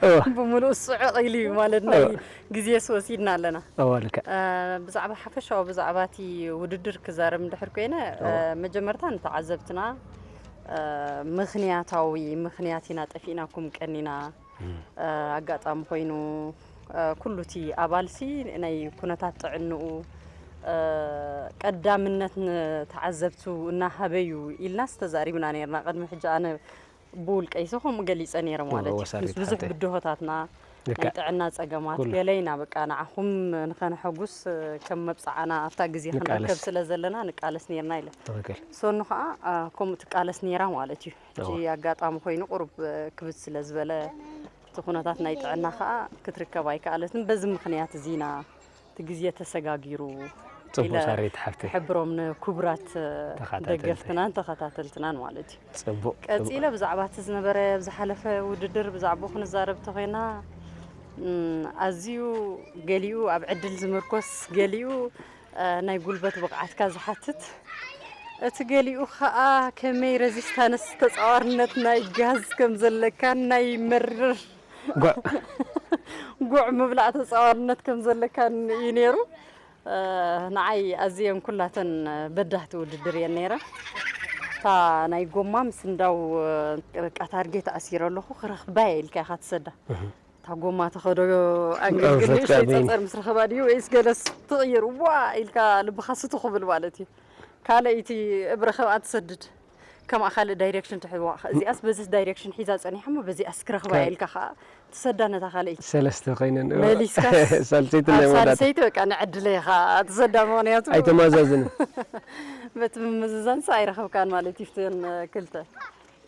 እወ። ብምሉእ ጽዕቕ ኢሉ እዩ፣ ማለት ናይ እወ። ግዜስ ወሲድና ኣለና። እወ፣ ልክዕ። እ፣ ብዛዕባ ሓፈሻዊ ብዛዕባ እቲ ውድድር ክዛረብ እንድሕር ኮይነ፣ እ፣ እወ። መጀመርታ ንተዓዘብትና፣ እ፣ ምኽንያታዊ ምኽንያት ኢና ጠፊእናኩም ቀኒና። እ፣ ኣጋጣሚ ኮይኑ፣ እ፣ ኩሉ እቲ ኣባልሲ ናይ ኩነታት ጥዕንኡ፣ እ፣ ቀዳምነት ንተዓዘብቱ እናሃበ እዩ ኢልናስ ተዛሪብና ነይርና። ቅድሚ ሕጂ ኣነ ብውልቀይሲ ከምኡ ገሊጸ ነይረ ማለት እዩ። ወሳሪት ምስ ብዙሕ ሓብተይ። ብድሆታትና፣ ልክዕ። ናይ ጥዕና ጸገማት ኩሉ። ገለ ኢና በቃ ንዓኹም ንኸነሐጉስ ከም መብጽዓና ኣብታ ግዜ ክንርከብ ንቃለስ። ስለ ዘለና ንቃለስ ነይርና ኢለ። ትኽክል። ሰኑ ኸኣ፣ እ፣ ከምኡ ትቃለስ ነይራ ማለት እዩ። ሕጂ እወ። ኣጋጣሚ ኮይኑ ቁሩብ፣ እ፣ ክብድ ስለ ዝበለ፣ እቲ ኩነታት ናይ ጥዕና ከኣ ክትርከብ ኣይከኣለትን። በዚ ምኽንያት እዚ ኢና እቲ ግዜ ተሰጋጊሩ ጽቡቅ ኢለ ሳሬት ሓፍተይ። ክሕብሮም ንክቡራት፣ እ፣ ተኸታተልቲ። ደገፍትናን ተኸታተልትናን ማለት እዩ። ጽቡቅ፣ ቀጺለ ጽቡቅ። ብዛዕባ እቲ ዝነበረ ኣብ ዝሓለፈ ውድድር ብዛዕባኡ ክንዛረብ እንተኾይና፣ እም፣ ኣዝዩ ገሊኡ ኣብ ዕድል ዝምርኮስ፣ ገሊኡ እ፣ ናይ ጉልበት ብቕዓትካ ዝሓትት፣ እቲ ገሊኡ ኸኣ ከመይ ረዚስታንስ ተጻዋርነት ናይ ጋዝ ከም ዘለካን ናይ መርር ጉዕ። ጉዕ ምብላዕ ተጻዋርነት ከም ዘለካን እዩ ነይሩ። እ፣ ንዓይ ኣዝየን ኩላተን በዳህቲ ውድድር እየን ነይረን። እታ ናይ ጎማ ምስ እንዳው፣ እ፣ ቃታርጌ ተኣሲረ ኣለኹ፣ ክረኽባ እየ ኢልካ ኢኻ ትሰዳ። እህ። እታ ጎማ ተኸዶ ኣንገልግል ኣብ ንእሽተይ ፈትካ በይን። ጸጸር ምስ ረኸባ ድዩ ወይስ ገለስ ትቕይር? ዋ ኢልካ ልብኻ ስቱ ክብል ማለት እዩ። ካልኣይቲ እብረ ከምኣ ትሰድድ። ከምኣ ካልእ ዳይሬክሽን ትሕዋ። እዚኣስ በዚ ዳይሬክሽን ሒዛ ጸኒሓ እሞ በዚኣስ ክረኽባ እየ ኢልካ ከኣ ትሰዳ ነታ ካልኣይቲ። ሰለስተ ኮይነን መሊስካስ ሳልሰይቲ ኣብ ናይ መወዳእታ። ሳልሰይቲ በቃ ንዕድለ ኢኻ ትሰዳ፣ ምኽንያቱ ኣይተማዛዝንን። በቲ ምምዝዛንስ ኣይረኸብካን ማለት እዩ። ፍትን ክልተ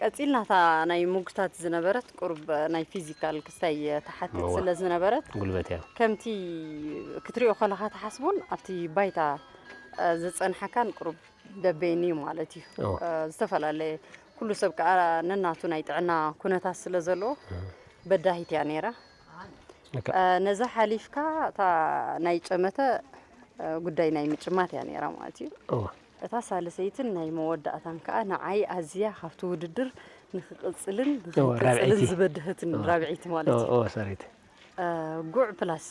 ቀጺልና እታ ናይ ሙጉታት ዝነበረት ቁሩብ ናይ ፊዚካል ክስታይ ትሓትት እዋ። ስለ ዝነበረት ጉልበት እያ። ከምቲ ክትሪኦ ከለኻ ትሓስቦን ኣብቲ ባይታ ዝጸንሓካን ቁሩብ ደበይኒ እዩ ማለት እዩ። እዋ። ዝተፈላለየ ኩሉ ሰብ ከኣ ነናቱ ናይ ጥዕና ኩነታት ስለ ዘለዎ በዳሂት እያ ነይራ። ልክዕ። ነዛ ሓሊፍካ እታ ናይ ጨመተ ጉዳይ ናይ ምጭማት እያ ነይራ ማለት እዩ። እዋ። እታ ሳልሰይትን ናይ መወዳእታን ከኣ ንዓይ ኣዝያ ካብቲ ውድድር ንኽቕጽልን እወ፣ ንኽይቅጽልን ራብዐይቲ። ዝበድሀትን እወ። ራብዐይቲ ማለት እወ፣ እዩ። እወ፣ ሰሪት። እ፣ ጉዕ ፕላስ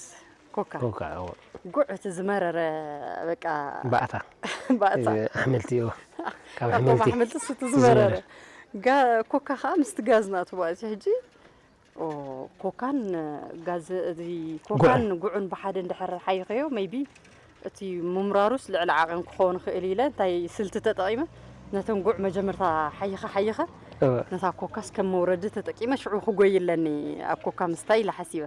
ኮካ። ኮካ፣ እወ። ጉዕ እቲ ዝመረረ በቃ ባእታ። ባእታ። እዚ ኣሕምልቲ፣ እወ። ካብ ካብቶም ኣሕምልቲ። ኣሕምልትስ እቲ ዝመረረ። ዝመረረ። ጋ-፣ ኮካ ከኣ ምስቲ ጋዝ ናቱ ማለት እዩ። ሕጂ ኦ፣ ኮካን ጋዝ፣ እዚ ጉዕ። ኮካን ጉዕን ብሓደ እንድሕር ሓይኸዮ፣ ሜይቢ እቲ ምምራሩስ ልዕሊ ዓቐን ክኸውን ይኽእል ኢለ፣ እንታይ ስልቲ ተጠቒመ፣ ነተን ጉዕ መጀመርታ ሓይኸ ሓይኸ፣ እወ። ነታ ኮካስ ከም መውረዲ ተጠቂመ፣ ሽዑ ክጎይለኒ ኣብ ኮካ ምስታይ ኢለ ሓሲበ።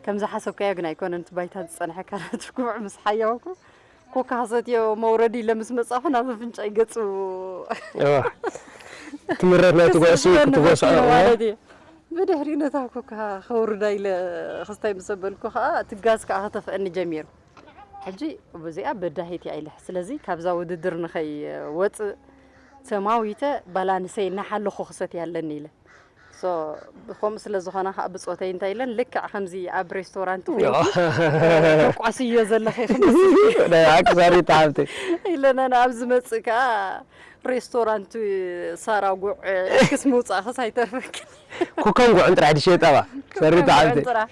ከም ዝሓሰብካዮ ግን ኣይኮነን፣ እቲ ባይታ ዝጸንሐካ ነቲ ጉዕ ምስ ሓየኹ፣ ኮካ ክሰትዮ መውረዲ ኢለ ምስ መጻኹ፣ ናብ ኣፍንጫይ ገጹ እወ። እቲ ምረት ናይቲ ጉዕሲ ክትዝበኒ ክትጎስዖ፣ ፈቲኑ እወ። ማለት እዩ። ብድሕሪኡ ነታ ኮካ ከውርዳ ኢለ ክስታይ ምስ ኣበልኩ ከኣ፣ እቲ ጋዝ ከኣ ከተፍአኒ ጀሚሩ። ሕጂ ብዚኣ በዳሂት እያ ኢለ። ስለዚ ካብዛ ውድድር ንኸይወጽእ ተማዊተ ባላንሰይ እናሓለኹ ክሰትያ ኣለኒ ኢለ። ሶ፣ ብኸምኡ ስለ ዝኾነ ከኣ ብጾተይ እንታይ ኢለን፣ ልክዕ ከምዚ ኣብ ሬስቶራንት ኮይንኪ ተቋስዮ ዘለኺ ክመስል ናይ ሓቂ ሳሪታ ሓብተይ። ኢለና፣ ንኣብ ዝመጽእ ከኣ ሬስቶራንት ሳራ ጉዕ ኢልክስ ምውጻእኽስ ኣይተርፈክን። ኮካን ጉዕን ጥራሕ ድሸጣ ባ? ሰሪታ ኮካን ጉዕን ሓብተይ። ጥራሕ።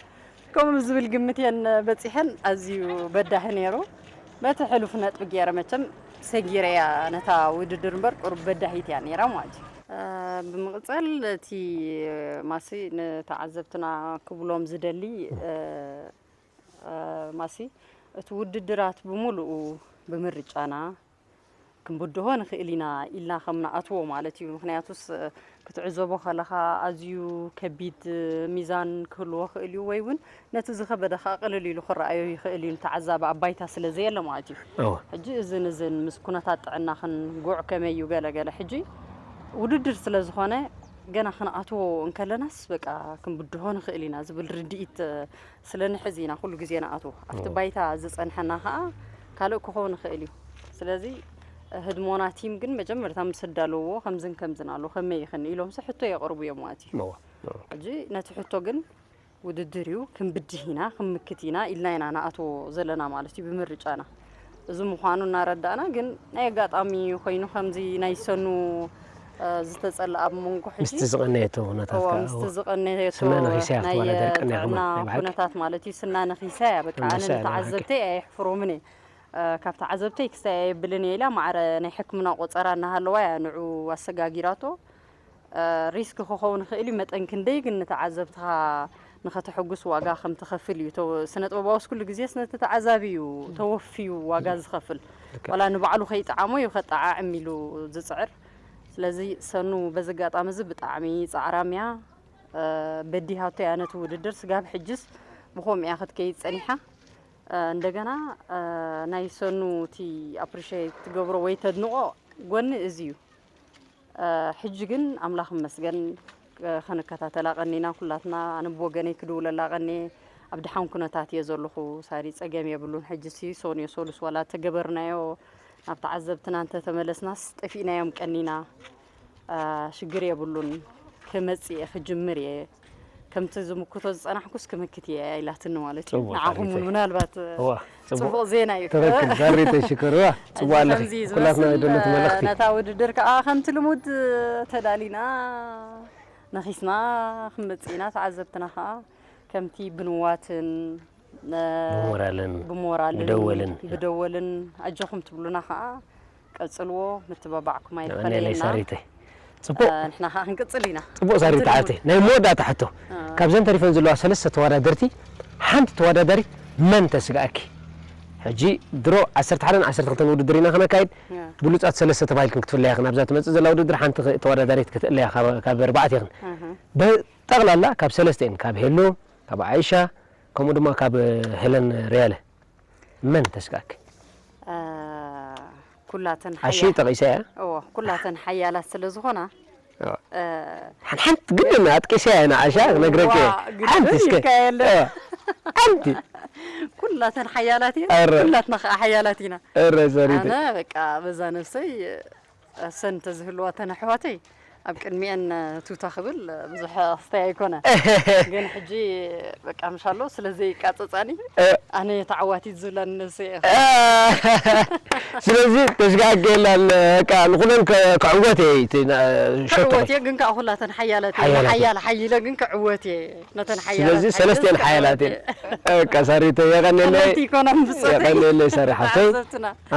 ከምኡ ዝብል ግምት እየን በጺሐን። ኣዝዩ በዳሂ ነይሩ። በቲ ሕሉፍ ነጥቢ ገይረ መቸም ሰጊረያ ነታ ውድድር እምበር ቁሩብ በዳሂት እያ ነይራ ማለት እዩ። እ፣ ብምቕጻል እቲ ማሲ ንተዓዘብትና ክብሎም ዝደሊ፣ እ፣ እ፣ ማሲ እቲ ውድድራት ብምሉኡ ብምርጫና ክንብድሆ ንኽእል ኢና ኢልና ከም ንኣትዎ ማለት እዩ። ምኽንያቱስ፣ እ፣ ክትዕዘቦ ከለኻ ኣዝዩ ከቢድ፣ እ፣ ሚዛን ክህልዎ ክእል እዩ፣ ወይ እውን ነቲ ዝኸበደ ከኣ ቅልል ኢሉ ክረኣዮ ይኽእል እዩ፣ ንተዓዛቢ ኣብ ባይታ ስለ ዘየለ ማለት እዩ። እወ። ሕጂ እዝን እዝን ምስ ኩነታት ጥዕናኽን ጉዕ ከመይ እዩ ገለ ገለ። ሕጂ ውድድር ስለ ዝኾነ ገና ክንኣትዎ እንከለናስ በቃ ክንብድሆ ንኽእል ኢና ዝብል ርድኢት፣ እ፣ ስለ ንሕዝ ኢና ኩሉ ግዜ ንኣትዎ። ኣብቲ እወ። ባይታ ዝጸንሐና ከኣ ካልእ ክኸውን ይኽእል እዩ። ስለዚ ህድሞና ቲም ግን መጀመርታ ምስ ኣዳለውዎ ከምዝን ከምዝን ኣሎ፣ ከመይ ይኽን ኢሎምሲ ሕቶ የቕርቡ እዮም ማለት እዩ። እወ፣ እወ። ሕጂ ነቲ ሕቶ ግን ውድድር እዩ፣ ክንብድህ ኢና፣ ክንምክት ኢና ኢልና ኢና ንኣትዎ ዘለና ማለት እዩ ብምርጫና። እዚ ምዃኑ እናረዳእና ግን ናይ ኣጋጣሚ ኮይኑ ከምዚ ናይ ሰኑ፣ እ፣ ዝተጸልኣ ኣብ መንጎ ሕጂ ምስቲ ዝቐነየቶ ኩነታት እዎ፣ ከኣ፣ ምስቲ እዎ። ዝቐነየቶ ስና ነኺሰያ ናይ ክትወዳደሪ ቀኒኻ ጥዕና ማለት ናይ ብሓቂ። ኩነታት ማለት እዩ። ስና ነኺሰያ በቃ ኣነ ኣንበሳ እያ ናይ ብሓቂ። ንተዓዘብተይ ኣየሕፍሮምን እየ። እ፣ ካብ ተዓዘብተይ ክስታይ ኣየብልን እየ ኢላ ማዕረ ናይ ሕክምና ቆጸራ እናሃለዋ እያ ንዑ ኣሰጋጊራቶ። እ፣ ሪስክ ክኸውን ይኽእል እዩ፣ መጠን ክንደይ ግን ንተዓዘብትኻ ንኸተሐጉስ ዋጋ ከም ትኸፍል እዩ። ተወ-፣ ስነ ጥበባውስ ኩሉ ግዜስ ነቲ ተዓዛቢ እዩ ተወፍዩ ዋጋ ዝኸፍል። ልክዕ። ዋላ ንባዕሉ ከይጠዓሞ እዩ ከጠዓዕም ኢሉ ዝጽዕር። ስለዚ ሰኑ በዚ ኣጋጣሚ እዚ ብጣዕሚ ጻዕራም እያ። እ፣ በዲሃቶ እያ ነቲ ውድድር። ስጋብ ሕጅስ ብኸምኡ እያ ክትከይድ ጸኒሓ። እ፣ እንደገና፣ እ፣ ናይ ሰኑ እቲ ኣፕሪሼት ትገብሮ ወይ ተድንቖ ጎኒ እዚ እዩ። እ፣ ሕጂ ግን ኣምላኽ ይመስገን፣ እ፣ ክንከታተላ ቀኒና ኩላትና። ኣነ ብወገነይ ክድውለላ ቀንየ። ኣብ ደሓን ኩነታት እየ ዘለኹ። ሳሪ ጸገም የብሉን። ሕጂሲ ሶንዮ ሶሉስ ዋላ ተገበርናዮ ናብ ተዓዘብትና እንተተመለስናስ ጠፊእናዮም ቀኒና። እ፣ ሽግር የብሉን። ክመጽእ እየ፣ ክጅምር እየ። ከምቲ ዝምክቶ ዝጸናሕኩስ ክምክት እየ ኢላትኒ ማለት እዩ። ጽቡቕ፣ ንዓኹም ሳሪተይ። እውን ምናልባት እዋ፣ ጽቡቕ። ጽቡቕ ዜና እዩ። ትኽክል፣ ሳሪተይ ሽኮር። እዋ፣ ጽቡቕ ሕጂ ኣለኺ። ከምዚ ኩላትና ዝመስል፣ ደለቲ መልእኽቲ። ነታ ውድድር ከኣ ከምቲ ልሙድ ተዳሊና ነኺስና ክንመጽእ ኢና። ተዓዘብትና ከኣ ከምቲ ብንዋትን፣ እ፣ ብሞራልን ብሞራልን ብደወልን። ብደወልን ኣጆኹም ትብሉና ከኣ ቀጽልዎ፣ ምትብባዕኩም ንዕነለይ ኣይፈለየና። ሳሪተይ። ጽቡቕ። እ፣ ንሕና ከኣ ክንቅጽል ኢና። ጽቡቕ ሳሪት ከምቲ ሓብተይ። ልሙድ። ናይ መወዳእታ ሕቶ። እ። ካብዘን ተሪፈን ዘለዋ ሰለስተ ተወዳደርቲ ሓንቲ ተወዳዳሪት መን ተስግኣኪ? ሕጂ ድሮ ዓሰርተ ሓደን ዓሰርተ ክልተን ውድድር ኢና ከነካይድ። ብሉጻት ሰለስተ ተባሂልክን ክትፍለያ ኢኽን። ኣብዛ ትመጽእ ዘላ ውድድር ሓንቲ ተወዳዳሪት ክትእለያ ካብ ኣርባዕተ ኢኽን። ብጠቕላላ ካብ ሰለስተ እየን፣ ካብ ሄሎ፣ ካብ ዓይሻ፣ ከምኡ ድማ ካብ ሄለን ርያለ። መን ተስጋክ? ኩላተን ኣሺ ጠቒሰ እያ። እዎ ኩላተን ሓያላት ስለ ዝኾና ሓንቲ ግድን ኣጥቂሰ እያ ንዓሻ ክነግረኪ። ሓንቲ እስከ ሓንቲ ኩላተን ሓያላት እየን። ኩላትና ከዓ ሓያላት ኢና። እረ ዘሪተ። ኣነ በቃ በዛ ነብሰይ ሰን ተዝህልዋ ተን ኣሕዋተይ ኣብ ቅድሚኤን ቱታ ክብል ብዙሕ ኣስተይ ኣይኮነ። ግን ሕጂ በቃ ምሻሎ ስለ ዘይቃጸጻኒ ኣነ ተዓዋቲት ዝብለኒ ነብሰይ እየ። ስለዚ ተሽጋገላን በቃ ንኹለን ከዕወት እየ እቲ ሸቶ። ከዕወት እየ ግን ከዓ ኩላተን ሓያለት እየ። ሓያላት እየ። ሓያል ሓይለ ግን ከዕወት እየ። ነተን ሓያላት ስለዚ ሓይለ ሰለስቲኤን ሓያላት እየ። በቃ ሳሪተ የቐንየለይ። ከመይ ይኮና ብጾተይ? የቐንየለይ ሳሪ ሓፍተይ።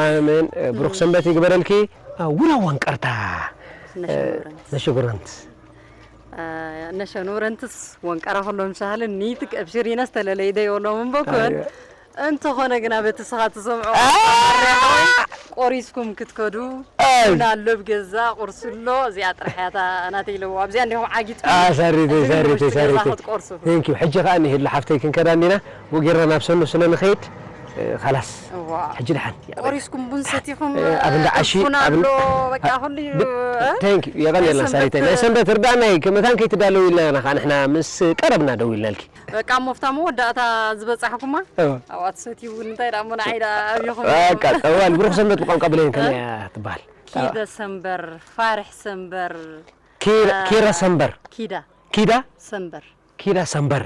ኣሜን። ብሩክ ሰንበት ይግበረልኪ። ውላ ወንቀርታ ነሸጉረንት ነሸ ኖረንትስ ወንቀራ ከሎም ሻህልን ኒትክ ኣብሽር ኢና ዝተለለይ ደይ ወሎም እምበኮን እንተኾነ ግና በቲ ስኻ ትሰምዖ ቆሪስኩም ክትከዱ ናሎብ ገዛ ቁርስሎ እዚኣ ጥራሕ ያታ ናተይ ኢለዎ ኣብዚኣ እንዲኹም ዓጊት ሰሪተይ ሰሪተይ ሰሪተይ ክትቆርሱ። Thank you። ሕጂ ከዓ ንሄድሉ ሓፍተይ ክንከዳ እንዲና ወጊርና ናብ ሰኑ ስለ ንኸይድ ኻላስ ሕጂ ድሓን ቆሪስኩም ቡን ሰቲኹም ኣብ እንዳ ዓሺ ቡን ኣሎ በቃ ኩሉ እዩ። Thank you። የቐንየልና ሳሪተይ ናይ ሰንበት ርዳእና እዩ። መታን ከይትዳለዉ ኢልና ኢና ከዓ ንሕና ምስ ቀረብና ደው ኢልናልኪ። በቃ እሞ ኣብታ መወዳእታ ዝበጻሕኩማ ኣብኣ ትሰትዩ ቡን እንታይ ደኣ እሞ ንዓይ ደኣ ኣብኹም። በቃ ጠዋል ብሩኽ ሰንበት ብቋንቋ ብሌን ከመይ እያ ትበሃል? ኪደ ሰንበር ፋርሕ ሰንበር ኪረ ሰንበር ኪዳ ኪዳ ሰንበር ኪዳ ሰንበር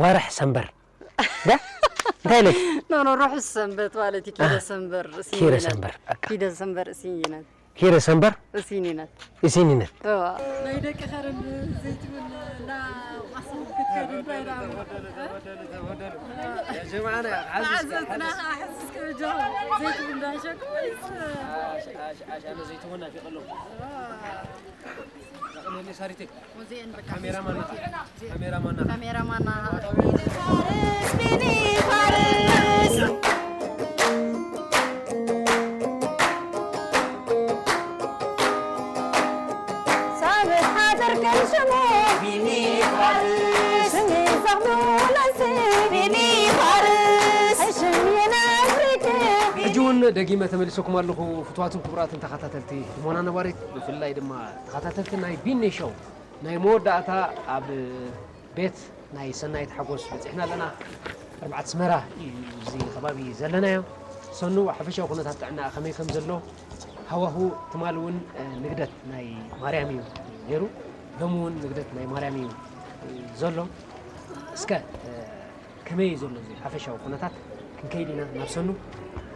ዋርሕ ሰንበር እንታይ ኢለኪ? ኖ ኖ ርሑስ ሰንበት ማለት እዩ። ኪደ ሰንበር ኪደ ሰንበር ኪደ ሰንበር እስይነት ኪደ ሰንበር እስይነት እስይነት ናይ ደቂ ኸረን ዘይትብል እና ማሰብ ክትከድ እንታይ ዳ ጀማዓና ሓዝዝና ሓዝዝከ ጆ ዘይትብል እንዳሸኩ ዘይትውና ፊቅሎ ሕጂ እውን ደጊመ ተመሊሰኩም ኣለኹ ፍትዋትን ክቡራትን ተኸታተልቲ ህሞና ነባሪት ብፍላይ ድማ ተኸታተልቲ ናይ ቢኒ ሾው ናይ መወዳእታ ኣብ ቤት ናይ ሰናይት ሓጎስ በፂሕና ኣለና። ኣርባዕተ ኣስመራ እዩ እዚ ከባቢ ዘለናዮ። ሰኑ ሓፈሻዊ ኩነታት ጥዕና ከመይ ከም ዘሎ ሃዋሁ ትማሊ እውን ንግደት ናይ ማርያም እዩ ነይሩ። ሎሚ እውን ንግደት ናይ ማርያም እዩ ዘሎ። እስከ ከመይ እዩ ዘሎ እዚ ሓፈሻዊ ኩነታት ክንከይድ ኢና ናብ ሰኑ።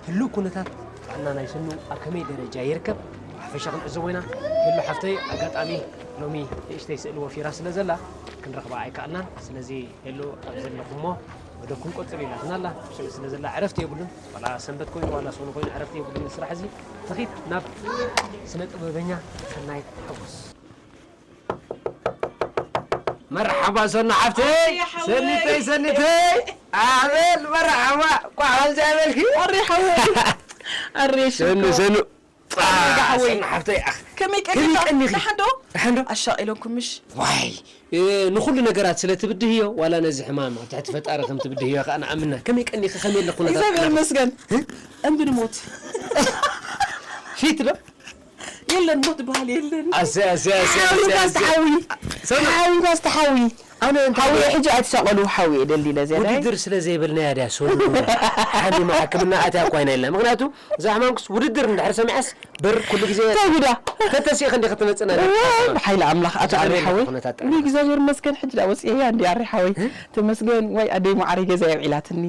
ህሉው ኩነታት ጥዕና ናይ ሰኑ ኣብ ከመይ ደረጃ ይርከብ ብሓፈሻ ክንዕዘቦ ኢና። ሄሉ ሓፍተይ ኣጋጣሚ ሎሚ ንእሽተይ ስእሊ ወፊራ ስለ ዘላ ክንረኽባ ኣይከኣልናን። ስለዚ ሄሉ ኣብ ዘለኹሞ መደብኩም ቀጽሉ ኢላትና ኣላ። ስለ ስለ ዘላ ዕረፍቲ የብሉን። ዋላ ሰንበት ኮይኑ ዋላ ሰኑ ኮይኑ ዕረፍቲ የብሉን። ስራሕ እዚ ትኺድ ናብ ስነ ጥበበኛ ሰናይት ሓጎስ። መርሓባ ሰኑ ሓፍተይ። ሰኒተይ ሰኒተይ ኣበል መርሓባ። ቋሕ ከምዚ ኣበልኪ። ኣሪ ሓወይ። ኣሪ ሰኑ ሰኑ። ሓወይ ሓፍተይ ኣኽ ከመይ ቀኒኺ? ደሓን ዶ? ደሓን ዶ? ኣሻቒሎኩም ምሽ? ዋይ ንኹሉ ነገራት ስለ ትብድህዮ ዋላ ነዚ ሕማም ኣብ ትሕቲ ፈጣሪ ከም ትብድህዮ ከዓ ንኣምና። ከመይ ቀኒኺ? ከመይ ኣለኹ? እግዚኣብሔር ይመስገን። እምቢ ንሞት። ፊት ዶ? የለን ሞት በሃል የለን። ኣሰ ኣሰ ኣሰ ሓዊ ኣሰ ኳስ ኣሰ። ተሓዊ። ሰው ሓዊ ኳስ ተሓዊ። ኣነ እንታይ ሓዊ ሕጂ ኣይትሻቐሉ ሓዊ ደልዲለ ዘለ። ውድድር ስለ ዘይብልናያ ድያ ሰው ሓሚማ ሕክምና ኣትያ እኳ ኢና ኢልና። ምክንያቱ እዛ ሕማምኩስ ውድድር እንድሕር ሰሚዓስ ብር ኩሉ ግዜ ተጉዳ። ተተሲእኺ እንዲኺ ትመጽእና። እወ፣ ብሓይሊ ኣምላኽ ኣታ ኣሪ ሓወይ። ኩነታት ጥዕና። እኒ እግዚኣብሔር ይመስገን ሕጂ ዳ ወፅኤያ እንዲ ኣሪ ሓወይ። ተመስገን ወይ ኣደይ ማዓረይ ገዛ የብዒላትኒ።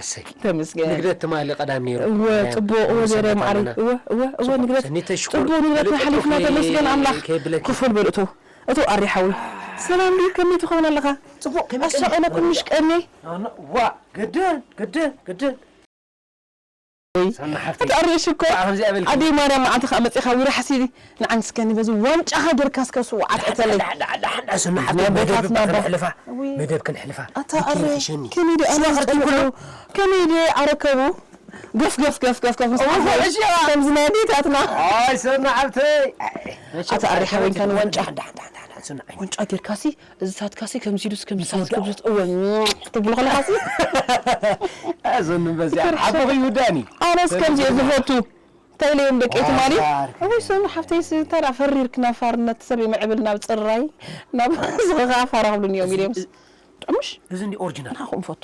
ኣሰይ ተመስገን። ንግደት ትማሊ ቀዳም ነይሩ። እወ፣ ጽቡቅ፣ እወ፣ ናይ ዘረ ሰንበት ማዕሪ። ኣለና። እወ፣ እወ፣ እወ፣ ጽቡቅ። ንግደት ሰኒ ተሽኩር። ጽቡቅ፣ ንግደት በሉ፣ ንሓሊፍና ጥጡፍ ተመስገን ኣምላክ። ከይብለኪ። ክፉል በሉ፣ እቶ፣ እቶ፣ ኣሪ ሓወይ። ሰላም ድዩ? ከመይ ትኸውን ኣለኻ? ጽቡቅ፣ ከመይ ቀኒ? ኣሻቒለኩም ምሽ ቀኒ? ኣነ፣ ዋ፣ ግድን፣ ግድን፣ ግድን። ወይ፣ ሰና ሓፍተይ። ኣታ ኣሪ ሽኮር። ዋ፣ ከምዚ ኣበልኪ። ኣደይ ማርያም መዓልቲ ከኣ መጺኻ ዊራ ሓሲዲ። ንዓን እስከኒ በዚ ዋንጫኻ ጌርካ እስከ ስውዓት ዕተለይ። ዳ፣ ዳ፣ ዳ፣ ዳ፣ ሰና ሓፍተይ፣ ናይ መደብ ኣቦታትና እባ ባ-፣ ክንሕልፋ። እውይ። መደብ ክንሕልፋ። ኣታ ኣረ፣ ከመይ ድየ ኣነ ዝፈልጦ? ከመይ ድየ ኣረከቡ? ገፍ ገፍ ገፍ ገፍ ገፍ ምስ እወ፣ ሓወይ እሺ፣ እዋ። ከምዚ ናይ ኣዴታትና ኣይ ሰና ሓብተይ ኣታ ኣሪ ሓወይ እንኳን ዋንጫ ዳሓን ዳሓን ዳሓን ዳሓን ሰና ዋንጫ ጌርካሲ እዚ ሳትካሲ ከምዚ ኢሉስ ከምዚ ሳትካ ብዙት እወ ክትብሉ ከለኻሲ ኣዘን በዚያ ሓቦኺ ይውዳኒ ኣነስ ከምዚ እየ ዝፈቱ እንታይ ኢለዮም ደቂ ትማሊ ዋርክ። እወይ ሰኑ ሓፍተይስ እንታይ ደኣ ፈሪርክ ናብ ፋርነት ሰብ ይምዕብል ናብ ፅራይ ናብ ዝኸኸዓ ፋራ ክብሉኒ እዮም ኢለዮም ጥዑምሽ እዚ እንዲ ኦሪጂናል ንዓኹም ፈቱ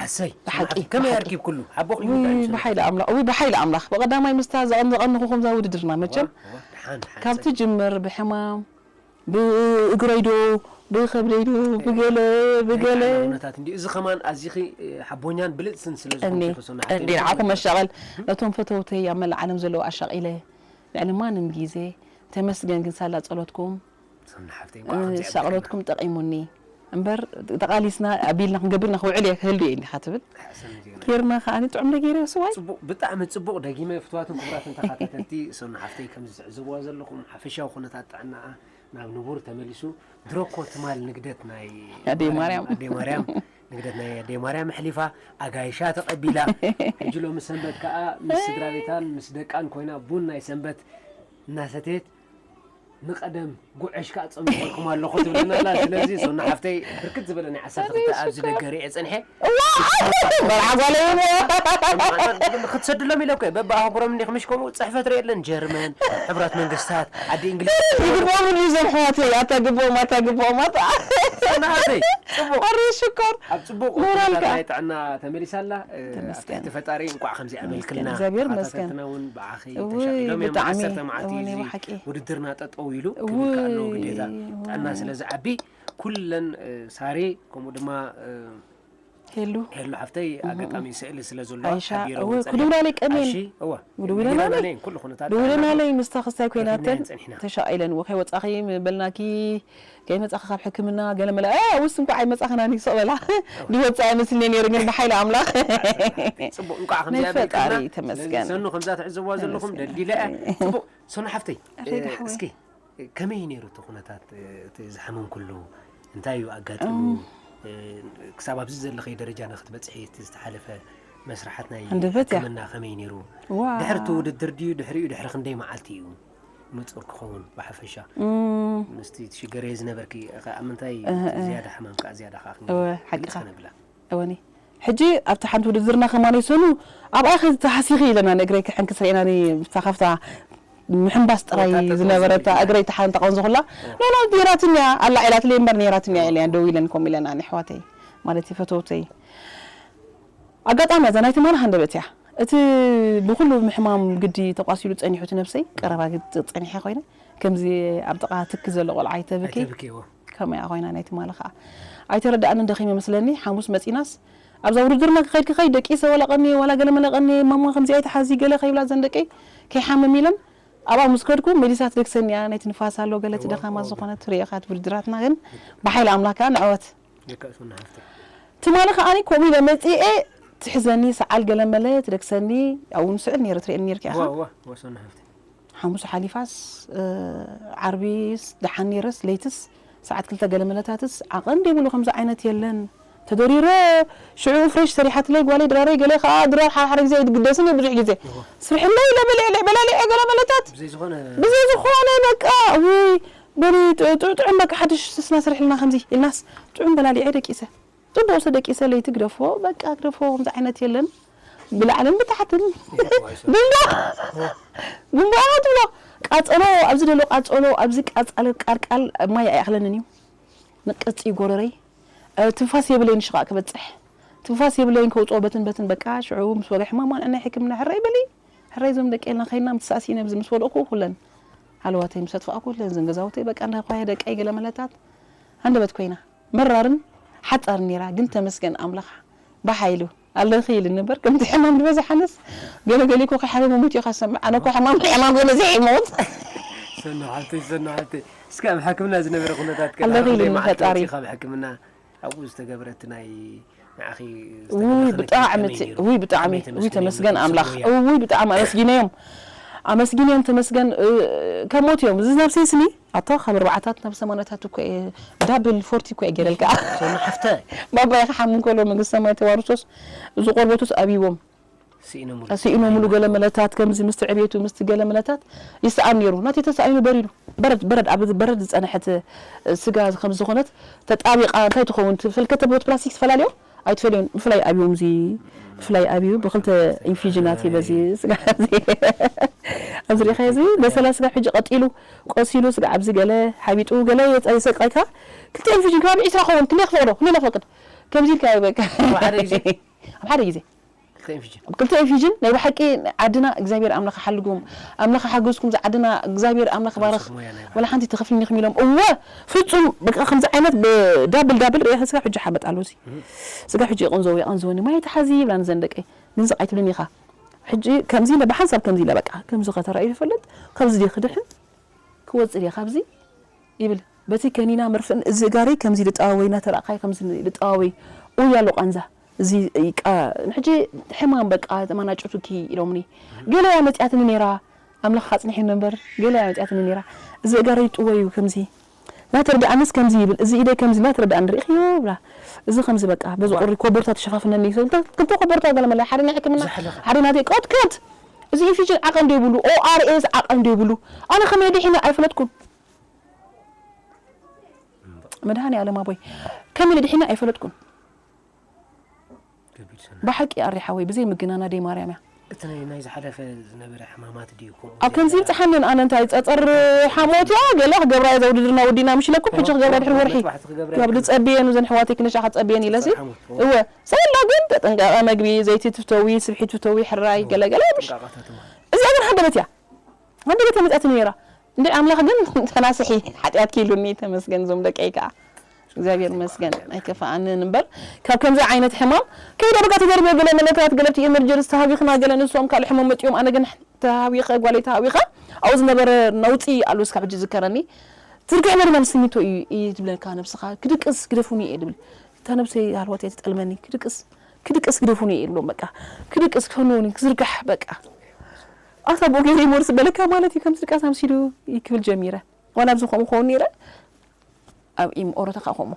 ኣሰይ ብሓቂ፣ ከመይ ብሓቂ። ኣርኪብ ኩሉ ሓቦኺ ውይ ይውዳኒ ብሓይሊ ኣምላኽ ውይ ብሓይሊ ኣምላኽ ብቐዳማይ ምስታ ዘቐን- ዘቐንኹኹም እዛ ውድድርና መቸም ሓን ሓን ካብ ትጅምር ብሕማም ብእግረይ ዶ ብኸብደይ ዶ ብገለ ብገለ ኩነታት እንዲ እዚ ከማን ኣዚኺ ሓቦኛን ብልፅትን ስለ እንዴ ዝኾንኩ ሰና እንዴ ንዓኹም መሻቐል ነቶም ፈተውተይ ኣብ መላእ ዓለም ዘለዉ ኣሻቒለ ልዕሊ ማንም ግዜ ተመስገን ግን ሳላ ጸሎትኩም ሰና ሓፍተይ እ፣ ሻቕሎትኩም ጠቒሙኒ እምበር ተቓሊስና ኣቢልና ክንገብርና ክውዕል እየ ክህልዱ እየ እንዲኻ ትብል ጌርና ከዓኒ ጥዑም ዶ ገይረ ስዋይ ጽቡቕ ብጣዕሚ ጽቡቕ ደጊመ ፍትዋትን ክቡራትን ተኸታተልቲ ሰኑ ሓፍተይ ከምዚ ትዕዘብዋ ዘለኹም ሓፈሻዊ ኩነታት ጥዕናኣ ናብ ንቡር ተመሊሱ ድሮ እኮ ትማል ንግደት ናይ ኣደይ ማርያም። ኣደይ ማርያም ንግደት ናይ ኣደይ ማርያም ኣሕሊፋ ኣጋይሻ ተቐቢላ ሕጂ ሎሚ ሰንበት ከኣ ምስ ስድራ ቤታን ምስ ደቃን ኮይና ቡን ናይ ሰንበት እናሰተየት ንቐደም ጉዕሽ ከኣ ጸሚቐልኩም ኣለኹ ትብለና ኣላ ስለዚ ሶና ሓፍተይ ብርክት ዝበለ ናይ ዓሰርተ ክልተ ኣብዚ ደገ ርእየ ጸንሐ እዋ መርዓ ጓለይ እሞ ክትሰድሎም ኢለ እኮ በብኣህጉሮም እንዲኹም ምሽ ከምኡ ፅሕፈት ርእየለን ጀርመን ሕብራት መንግስታት ዓዲ እንግሊዝ ይግብኦም እንዲ ዘም ኣሕዋተይ ኣታ ግብኦም ኣታ ግብኦም ኣታ ሶና ሓፍተይ ጽቡቕ ኣሪ ሽኮር ኣብ ጽቡቕ ሞራልካ። ኩነታት ናይ ጥዕና ተመሊሳ ኣላ እ፣ ተመስገን። ኣብቲ ፈጣሪ እንቋዕ ከምዚ ኣመልክልና እግዚኣብሔር ይመስገን። ተኸታተልና እውን ብዓኺ እውይ፣ ተሻቒሎም እዮም ብጣዕሚ፣ ዓሰርተ መዓልቲ እውይ፣ እዚ ብሓቂ። ውድድርና ጠጠው ኢሉ እውይ፣ ክብል ከኣለዎ ግዴታ እውይ። ጥዕና ስለ ዝዓቢ ኩለን እ፣ ሳሬ ከምኡ ድማ እ፣ ሄሉ ሄሉ ሓፍተይ ኣጋጣሚ ስእሊ ስለ ዘሎ ኣይሻ፣ ሓቢረዎ እወ፣ ጸኒሐ። ክድውላለይ ቀንየን። ኣሺ፣ እወ፣ ክድውለና ነጊረናለይ ነይ። ኩሉ ኩነታት ድውለናለይ ጥዕና ምስታ ክስታይ ኮይናተን ረኺብናየን ጸኒሕና። ተሻቒለን ወ ከይወጻኺ በልናኪ ከይመጻኺ ካብ ሕክምና ገለ መለ እ፣ ውስ እንኳ ኣይመጻኽናን ይስቕ በላ ድወጻ ኣይመስልኒ ነይሩ ግን ብሓይሊ ኣምላኽ ጽቡቕ እንቋዕ ናይ ከምዚኣ ፈጣሪ በልክና። ተመስገን። ስለዚ ሰኑ ከምዛ ትዕዘብዋ ዘለኹም ተመስገን። ደልዲለ እያ። ጽቡቕ ሰኑ ሓፍተይ ኣሬ እ፣ ዳሕወይ። እስኪ ከመይ ነይሩ እቲ ኩነታት እ፣ እቲ ዝሓመምኩሉ እንታይ እዩ ኣጋጢሙ እ፣ ክሳብ ኣብዚ ዘለኸይ ደረጃ ንክትበፅሒ እቲ ዝተሓለፈ መስርሓት ናይ ሃንደበት እያ። ሕክምና ከመይ ነይሩ ዋ ድሕሪ እቲ ውድድር ድዩ ድሕሪኡ ድሕሪ ክንደይ መዓልቲ እዩ ንፁር ክኸውን ብሓፈሻ እም፣ ምስቲ ትሽገረየ ዝነበርኪ ኣብ ምንታይ እህ፣ እህ። ዝያዳ ሕማም ከዓ ዝያዳ ከዓ እወ፣ ክንገልፅ ሓቅኻ። ከነብላ እወኒ ሕጂ ኣብቲ ሓንቲ ውድድርና ከማን ይሰኑ ኣብኣ ከ ተሃሲኺ ኢለና ንእግረይ ክሕንክስ ርኢና ንፍታ ካብታ ምሕንባስ ጥራይ ወታ ጠጠው ዝነበረታ ዘብል እግረይ ተሓንጠቐን ዝኹላ ኖኖ ጌራትንያ ኣላ ኢላትለይ እምበር ነይራትንያ ኢለያ ደው ኢለን ኮም ኢለና ንኣሕዋተይ ማለት ፈተውተይ ኣጋጣሚ እዛ ናይ ትማሊ ሃንደበት እያ እቲ ብኩሉ ምሕማም ግዲ ተቋሲሉ ጸኒሑ እቲ ነብሰይ ቀረባ ግዲ ጸኒሐ ኮይነ ከምዚ ኣብ ጥቓ ትኪ ዘሎ ቆልዓ ኣይተብኪ ኣይተብክዎ ከመይ ኮይና ናይ ትማሊ ከዓ ኣይተረዳእንን ደኺመ መስለኒ ሓሙስ መፂናስ ኣብዛ ውድድርና ክኸይድ ክኸይድ ደቂሰ ዋላ ቀኒ ዋላ ገለ መለ ቀኒ ማማ ከምዚ ኣይትሓዚ ገለ ከይብላ ዘን ደቀይ ከይሓምም ኢለን ኣብኣ ምስ ከድኩ መሊሳ ትደግሰኒ እያ ነቲ ንፋስ ኣሎ ገለ እቲ ደኻማ ዝኾነት ርእኻ እቲ ውድድራትና ግን ብሓይሊ ኣምላክ ከዓ ንዕወት የካእሱና ሃፍተ ትማሊ ከዓኒ ከምኡ ኢለ መፂኤ ትሕዘኒ ሰዓል ገለ መለ ትደግሰኒ ኣብኡ ንስዕል ነይረ ትርእየኒ ነይርኪ ኢኻ ወ ወ ወሶና ሃፍተ ሓሙስ ሓሊፋስ ዓርቢስ ደሓን ነይረስ ለይትስ ሰዓት ክልተ ገለ መለታትስ ዓቐን ደይብሉ ከምዚ ዓይነት የለን ተደሪረ ሽዑ ፍሬሽ ሰሪሓትለይ ጓለይ ድራረይ ገለ ከዓ ድራር ሓደ ሓደ ግዜ ኣይትግደስን እዩ ብዙሕ ግዜ ስርሕለይ ኢለ በሊዐ በላሊዐ ገለ መለታት ብዘይ ዝኾነ ብዘይ ዝኾነ በቃ ውይ በሊ ጥዑም በቃ ሓድሽ ስስና ስርሕልና ከምዚ ኢልናስ ጥዑም በላሊዐ ደቂሰ ፅቡቕ ሰ ደቂሰ ለይቲ ግደፎ በቃ ግደፎ ከምዚ ዓይነት የለን ብላዕልን ብታሕትን ድንዶ ጉንባና ትብሎ ቃፀሎ ኣብዚ ደሎ ቃፀሎ ኣብዚ ቃፃለ ቃልቃል ማይ ኣይኣኽለንን እዩ መቀፂ ጎረረይ ትንፋስ የብለይን ሽቓ ክበፅሕ ትንፋስ የብለይን ከውፅኦ በትን በትን በቃ ሽዑ ምስ ወገ ሕማም ዋንዕና ሕክምና ሕራይ በሊ ሕራይ ዞም ደቂ የልና ከይና ምትሳእሲነ ብዚ ምስ ወደቕኩ ኩለን ሃለዋተይ ምስ ኣጥፋእኩ ኩለን ዘን ገዛውተይ በቃ እንዳኳየ ደቀይ ገለ መለታት ሃንደበት ኮይና መራርን ሓፃርን ነይራ ግን ተመስገን ኣምላኻ ብሓይሉ ኣለኺ ኢሉ ነበር ከምቲ ሕማም ዝበዝሓንስ ገለገሊ እኮ ከይሓመሙ ሞት ኢኻ ዝሰምዕ ኣነ እኮ ሕማም ሕማም ዝበዝሕ ይሞት ሰናሓልቲ ሰናሓልቲ እስከ ኣብ ሕክምና ዝነበረ ኩነታት ኣለኺ ኢሉ ፈጣሪ ካብ ሕክምና ኣብኡ ዝተገብረ እቲ ናይ ንዓኺ ውይ ብጣዕሚ ውይ ብጣዕሚ ውይ ተመስገን ኣምላኽ ውይ ብጣዕሚ ኣመስጊነዮም ኣመስጊነዮም ተመስገን ከሞት እዮም እዚ ነብሰይ ስኒ ኣታ ካብ ኣርባዓታት ናብ ሰማንያታት እኮ እየ ዳብል ፎርቲ እኮ እየ ገይረልካ ሶና ሓፍተ ባባይ ክሓምን ከሎ መንግስቲ ሰማይ ተዋርሶስ እዚ ቆርበቱስ ኣብይዎም ስኢኖምሉ ገለ መለታት ከምዚ ምስቲ ዕቤቱ ምስቲ ገለ መለታት ይስኣን ነይሩ። ናተይ ተሳኢኑ በሪዱ። በረድ በረድ ኣብ በረድ ዝጸንሐት ስጋ ከም ዝኾነት ተጣቢቓ እንታይ ትኸውን ትፈልከተ ብት ፕላስቲክ ትፈላለዮ ኣይትፈልዮን። ብፍላይ ኣብዮም እዚ ብፍላይ ኣብዩ ብክልተ ኢንፊዥናት በዚ ስጋ እዚ ኣብዚ ሪኻ እዚ በሰላ ስጋ ሕጂ ቀጢሉ ቆሲሉ ስጋ ኣብዚ ገለ ሓቢጡ ገለ የጸ- ይሰቃይካ ክልተ ኢንፊዥን ከባቢ ዒስራ ኸውን ክንደይ ክፈቕዶ ክንደይ ክፈቅድ ከምዚ ኢልካ በቃ ኣብ ሓደ ግዜ ኣብ ሓደ ግዜ ክልተ ኢንፊጅን። ኣብ ክልተ ኢንፊጅን ናይ ብሓቂ ዓድና እግዚኣብሔር ኣምላኽ ሓልጉም ኣምላኽ ሓገዝኩም ዝዓድና እግዚኣብሔር ኣምላኽ ባረኽ። ወላ ሓንቲ ተኸፊልኒኹም ኢሎም እወ ፍጹም በቃ ከምዚ ዓይነት ብዳብል ዳብል ሪኣ ስጋ ሕጂ ሓመጥ ኣለዎ ሲ ስጋ ሕጂ የቐንዘው የቐንዘወኒ ማይ ተሓዚ ይብላኒ ዘን ደቀይ ግን ስቕ ኣይትብልን ኢኻ ሕጂ ከምዚ ኢለ ብሓንሳብ ከምዚ ኢለ በቃ ከምዚ ከተራእዩ ይፈልጥ ከምዚ ዲ ክድሕን ክወጽእ ዲ ካብዚ ይብል በቲ ከኒና መርፍእን እዚ ጋሪ ከምዚ ልጠዋወይ እናተራእካይ ከምዚ ልጠዋወይ ኡይ ኣሎ ቃንዛ እዚ ይቃ ንሕጂ ሕማም በቃ ተማናጨቱኪ ኢሎምኒ ገለ እያ መፅያትኒ ነይራ ኣምላኽ ካፅንሐኒ እምበር ገለ እያ መፅያትኒ ነይራ እዚ እጋረይ ጥወዩ ከምዚ ናተረዳኣንስ ከምዚ ይብል እዚ ኢደይ ከምዚ ናተረዳኣኒ ርኢኽዮ ብላ እዚ ከምዚ በቃ በዚ ቁሪ ኮቦርታ ተሸፋፍነኒ ክልተ ኮቦርታ ገለ መለ ሓደ ናይ ሕክምና ሓደ ናተይ ቀትከት እዚ ኢንፊጅን ዓቐን ዶ ይብሉ ኦኣርኤስ ዓቐን ዶ ይብሉ ኣነ ከመይ ድሒነ ኣይፈለጥኩን መድሃኒ ኣለም ኣቦይ ከመይ ድሒነ ኣይፈለጥኩን ብሓቂ ኣሪ ሓወይ ብዘይ ምግናና ደይ ማርያም እያ እቲ ናይ ናይ ዝሓለፈ ዝነበረ ሕማማት ድዩ ከምኡ ኣብ ከምዚ ይብፅሓንን ኣነ እንታይ ፀፀር ሓሞት እያ ገለ ክገብራ እየ ዘውድድርና ወዲና ምሽ ኢለኩም ሕጂ ክገብራ ድሕሪ ወርሒ ካብ ዝፀብየን እዘን ሕዋተይ ክነሻ ክፀብየን ኢለሲ እወ ሰላ ግን ተጠንቀቐ መግቢ ዘይቲ ትፍተዊ ስብሒ ትፍተዊ ሕራይ ገለገለ ምሽ እዚኣ ግን ሃንደበት እያ ሃንደበት እያ መፅኣትኒ ነይራ እንዲ ኣምላኽ ግን ተናስሒ ሓጢኣት ክኢሉኒ ተመስገን እዞም ደቀይ ከዓ እግዚኣብሔር መስገን ኣይከፋኣንን እምበር ካብ ከምዚ ዓይነት ሕማም ከይደ በቃ ተደርብዮ ገለ መለከት ገለብቲ ኤመርጀንስ ተሃቢኽና ገለ ንሶም ካልእ ሕሞም መጥዮም ኣነ ግን ተሃዊኸ ጓለይ ተሃዊኻ ኣብኡ ዝነበረ ነውፂ ኣሉ እስካብ ሕጂ ዝከረኒ ትርግሕ በልና ንስሚቶ እዩ እዩ ትብለካ ነብስኻ ክድቅስ ግደፉኒ እየ ድብል እታ ነብሰይ ሃልዋት እየ ትጠልመኒ ክድቅስ ክድቅስ ግደፉኒ እየ ድብሎም በቃ ክድቅስ ክፈንዎኒ ክዝርጋሕ በቃ ኣታ ብኡ ገይረ ይሞርስ በለካ ማለት እዩ ከምዚ ድቃስ ኣምሲሉ ይክብል ጀሚረ ዋላ ኣብዚ ከምኡ ክኸውን ነይረ ኣብ ኢም ኦሮታ ከዓ ከምኡ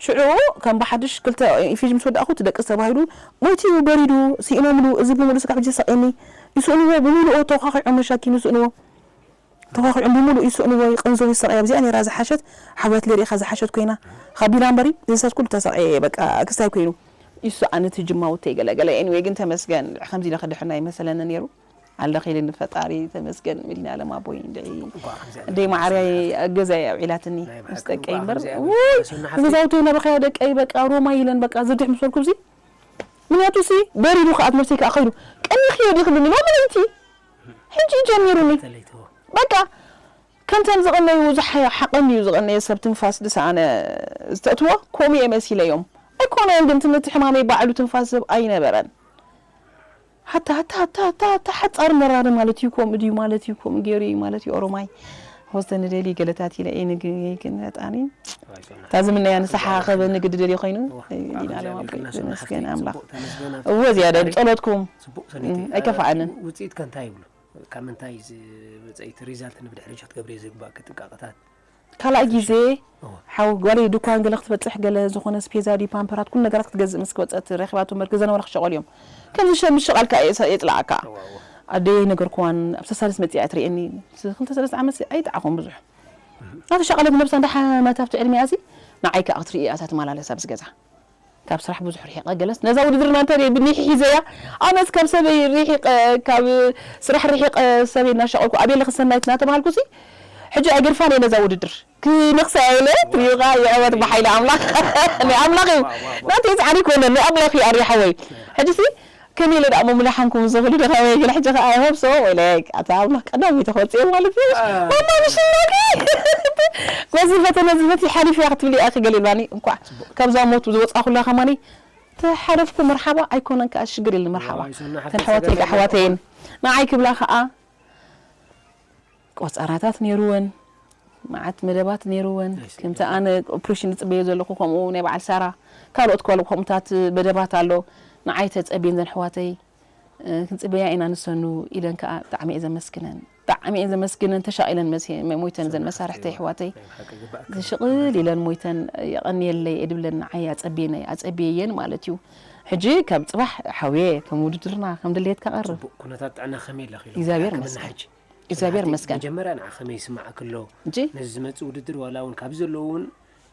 ሽዑ ከም ብሓድሽ ክልተ ኢንፊጅ ምስ ወዳእኹ ትደቅስ ተባሂሉ ሞይቱ እዩ በሪዱ ስኢኖምሉ እዚ ብምሉእ ስጋብ ሕጂ ሰቂኒ ይስእንዎ ብምሉኡ ተዃኺዖም መሻኪን ይስእንዎ ተዃኺዖም ብምሉእ ይስእንዎ ይቀንዘው ይሰቃይ ኣብዚኣ ነይራ ዝሓሸት ሓውያት ለሪኢኻ ዝሓሸት ኮይና ካብ ቢላ እምበሪ ዝንሳት ኩሉ ተሰቃየ በቃ ክስታይ ኮይኑ ይስኣን እቲ ጅማ ውተይ ገለ ገለ ኤንወይ ግን ተመስገን ከምዚ ኢለ ክድሕና ይመሰለኒ ነይሩ ኣለኺ ኢልኒ ፈጣሪ ተመስገን መድሃኒኣለም ኣቦይ እንድዒ ደይ ማዓርያይ ገዛይ ኣውዒላትኒ ምስ ደቀይ እምበር ውይ ንገዛውተይ ናበኸያ ደቀይ በቃ ሮማ ኢለን በቃ ዝድሕ ምስ በልኩ እዚ ምክንያቱ ሲ በሪዱ ከዓ ነብሰይ ከዓ ከይዱ ቀኒኽዮ ዲኽሉኒ ሎሚ ለይቲ ሕጂ ጀሚሩኒ በቃ ከምተን ዝቐነዩ ዝሓቐን እዩ ዝቐነየ ሰብ ትንፋስ ዝሰኣነ ዝተእትዎ ከምኡ እየ መሲለዮም ኣይኮነን ግን ትምህርቲ ሕማመይ ባዕሉ ትንፋስ ዝህብ ኣይነበረን ሃታ ሃታ ሃታ ሃታ ሃታ ሓጻር መራሪ ማለት እዩ ከምኡ ድዩ ማለት እዩ ከምኡ ገይሩ እዩ ማለት እዩ ኦሮማይ ወስተ ንደሊ ገለታት ኢለ እየ ንግ ግን መጣኒ እታ ዝምነያ ንስሓ ከበኒ ግዲ ደልዮ ኮይኑ ዲና ለማቦይ ተመስገን ኣምላኽ እወ ዝያዳ ብጸሎትኩም ኣይከፋኣንን ውፅኢት ከንታይ ይብሉ ካብ ምንታይ ዝመፀ እቲ ሪዛልት ንብድሕሪ ክትገብሪ ዝግባእ ጥንቃቐታት ካልኣይ ግዜ ሓው ጓለይ ድኳን ገለ ክትበፅሕ ገለ ዝኾነ ስፔዛ ድዩ ፓምፐራት ኩሉ ነገራት ክትገዝእ ምስ ክወፀት ረኺባቶ እምበር ገዛና ዋላ ክሸቐሉ እዮም ከምዚ ሸ- ምሸቓልካ የፀ- የፅላኣካ ኣደይ ነገርኩዋን ኣብ ሰሳልስ መፅኣ ትርእየኒ ክልተ ሰለስተ ዓመት ኣይጠዓኹም ብዙሕ ናተሸቐለት ነብሳ እንዳሓመት ኣብቲ ዕድሚኣ እዚ ንዓይ ከዓ ክትርኢ እያ እታ ትመላለስ ኣብዚ ገዛ ካብ ስራሕ ብዙሕ ርሒቐ ገለስ ነዛ ውድድርና እንተ ብኒሕ ሒዘያ ኣነስ ካብ ሰበይ ርሒቐ ካብ ስራሕ ርሒቐ ሰበይ እናሻቐልኩ ኣበይ ኣለኺ ሰናይት እናተባሃልኩ ሲ ሕጂ ኣይገድፋን እየ ነዛ ውድድር ክነኽሳ ኢለ ትሪኢኻ ይዕወት ብሓይሊ ኣምላኽ ናይ ኣምላኽ እዩ ናተይ ፃዕሪ ይኮነን ናይ ኣምላኽ እዩ ኣርያ ሓወይ ሕጂ ሲ ከመይ ኢለ ደኣ ምምላሓንኩም ዝኽእሉ ዶ ከመይ ግን ሕጂ ከኣ ይሆብ ሶ ወይለ ኣታ ኣምላኽ ቀዳመይቲ ክወፅእ ማለት እዩ ማማ ምሽናቂ በዚ ፈተነ እዚ ፈቲ ሓሊፍ እያ ክትብል እያ ክገል ኢልባኒ እንኳዕ ካብዛ ሞት ዝወፃኹላ ከማኒ ተሓለፍኩ መርሓባ ኣይኮነን ከዓ ሽግር የለን መርሓባ ተን ኣሕዋተይ ኣሕዋተይን ንዓይ ክብላ ከዓ ቆፀራታት ነይርወን መዓት መደባት ነይርወን ከምቲ ኣነ ኦፕሬሽን ዝፅበዮ ዘለኹ ከምኡ ናይ በዓል ሳራ ካልኦት ካልኦ ከምኡታት መደባት ኣሎ ንዓይ ተፀብየን ዘን ኣሕዋተይ ክንፅበያ ኢና ንሰኑ ኢለን ከዓ ብጣዕሚ እየ ዘመስግነን ብጣዕሚ እየ ዘመስግነን ተሻቒለን ሞይተን ዘን መሳርሕተይ ኣሕዋተይ ዝሽቕል ኢለን ሞይተን የቐንየለይ እየ ድብለን ንዓይ ኣፀብየን ኣፀብየየን ማለት እዩ ሕጂ ካብ ጽባሕ ሓውየ ከም ውድድርና ከም ድሌትካ ቀርብ። ጽቡቕ ኩነታት ጥዕና ከመይ ኣለኺ ኢሎም? እግዚኣብሔር ሕክምና ይመስገን። ሕጂ እግዚኣብሔር ስምዓተይ ይመስገን። መጀመርያ ንዓ ከመይ ይስምዓኪ ኣሎ? እንጂ ነዚ ዝመጽእ ውድድር ዋላ እውን ካብ ዘለዎ እውን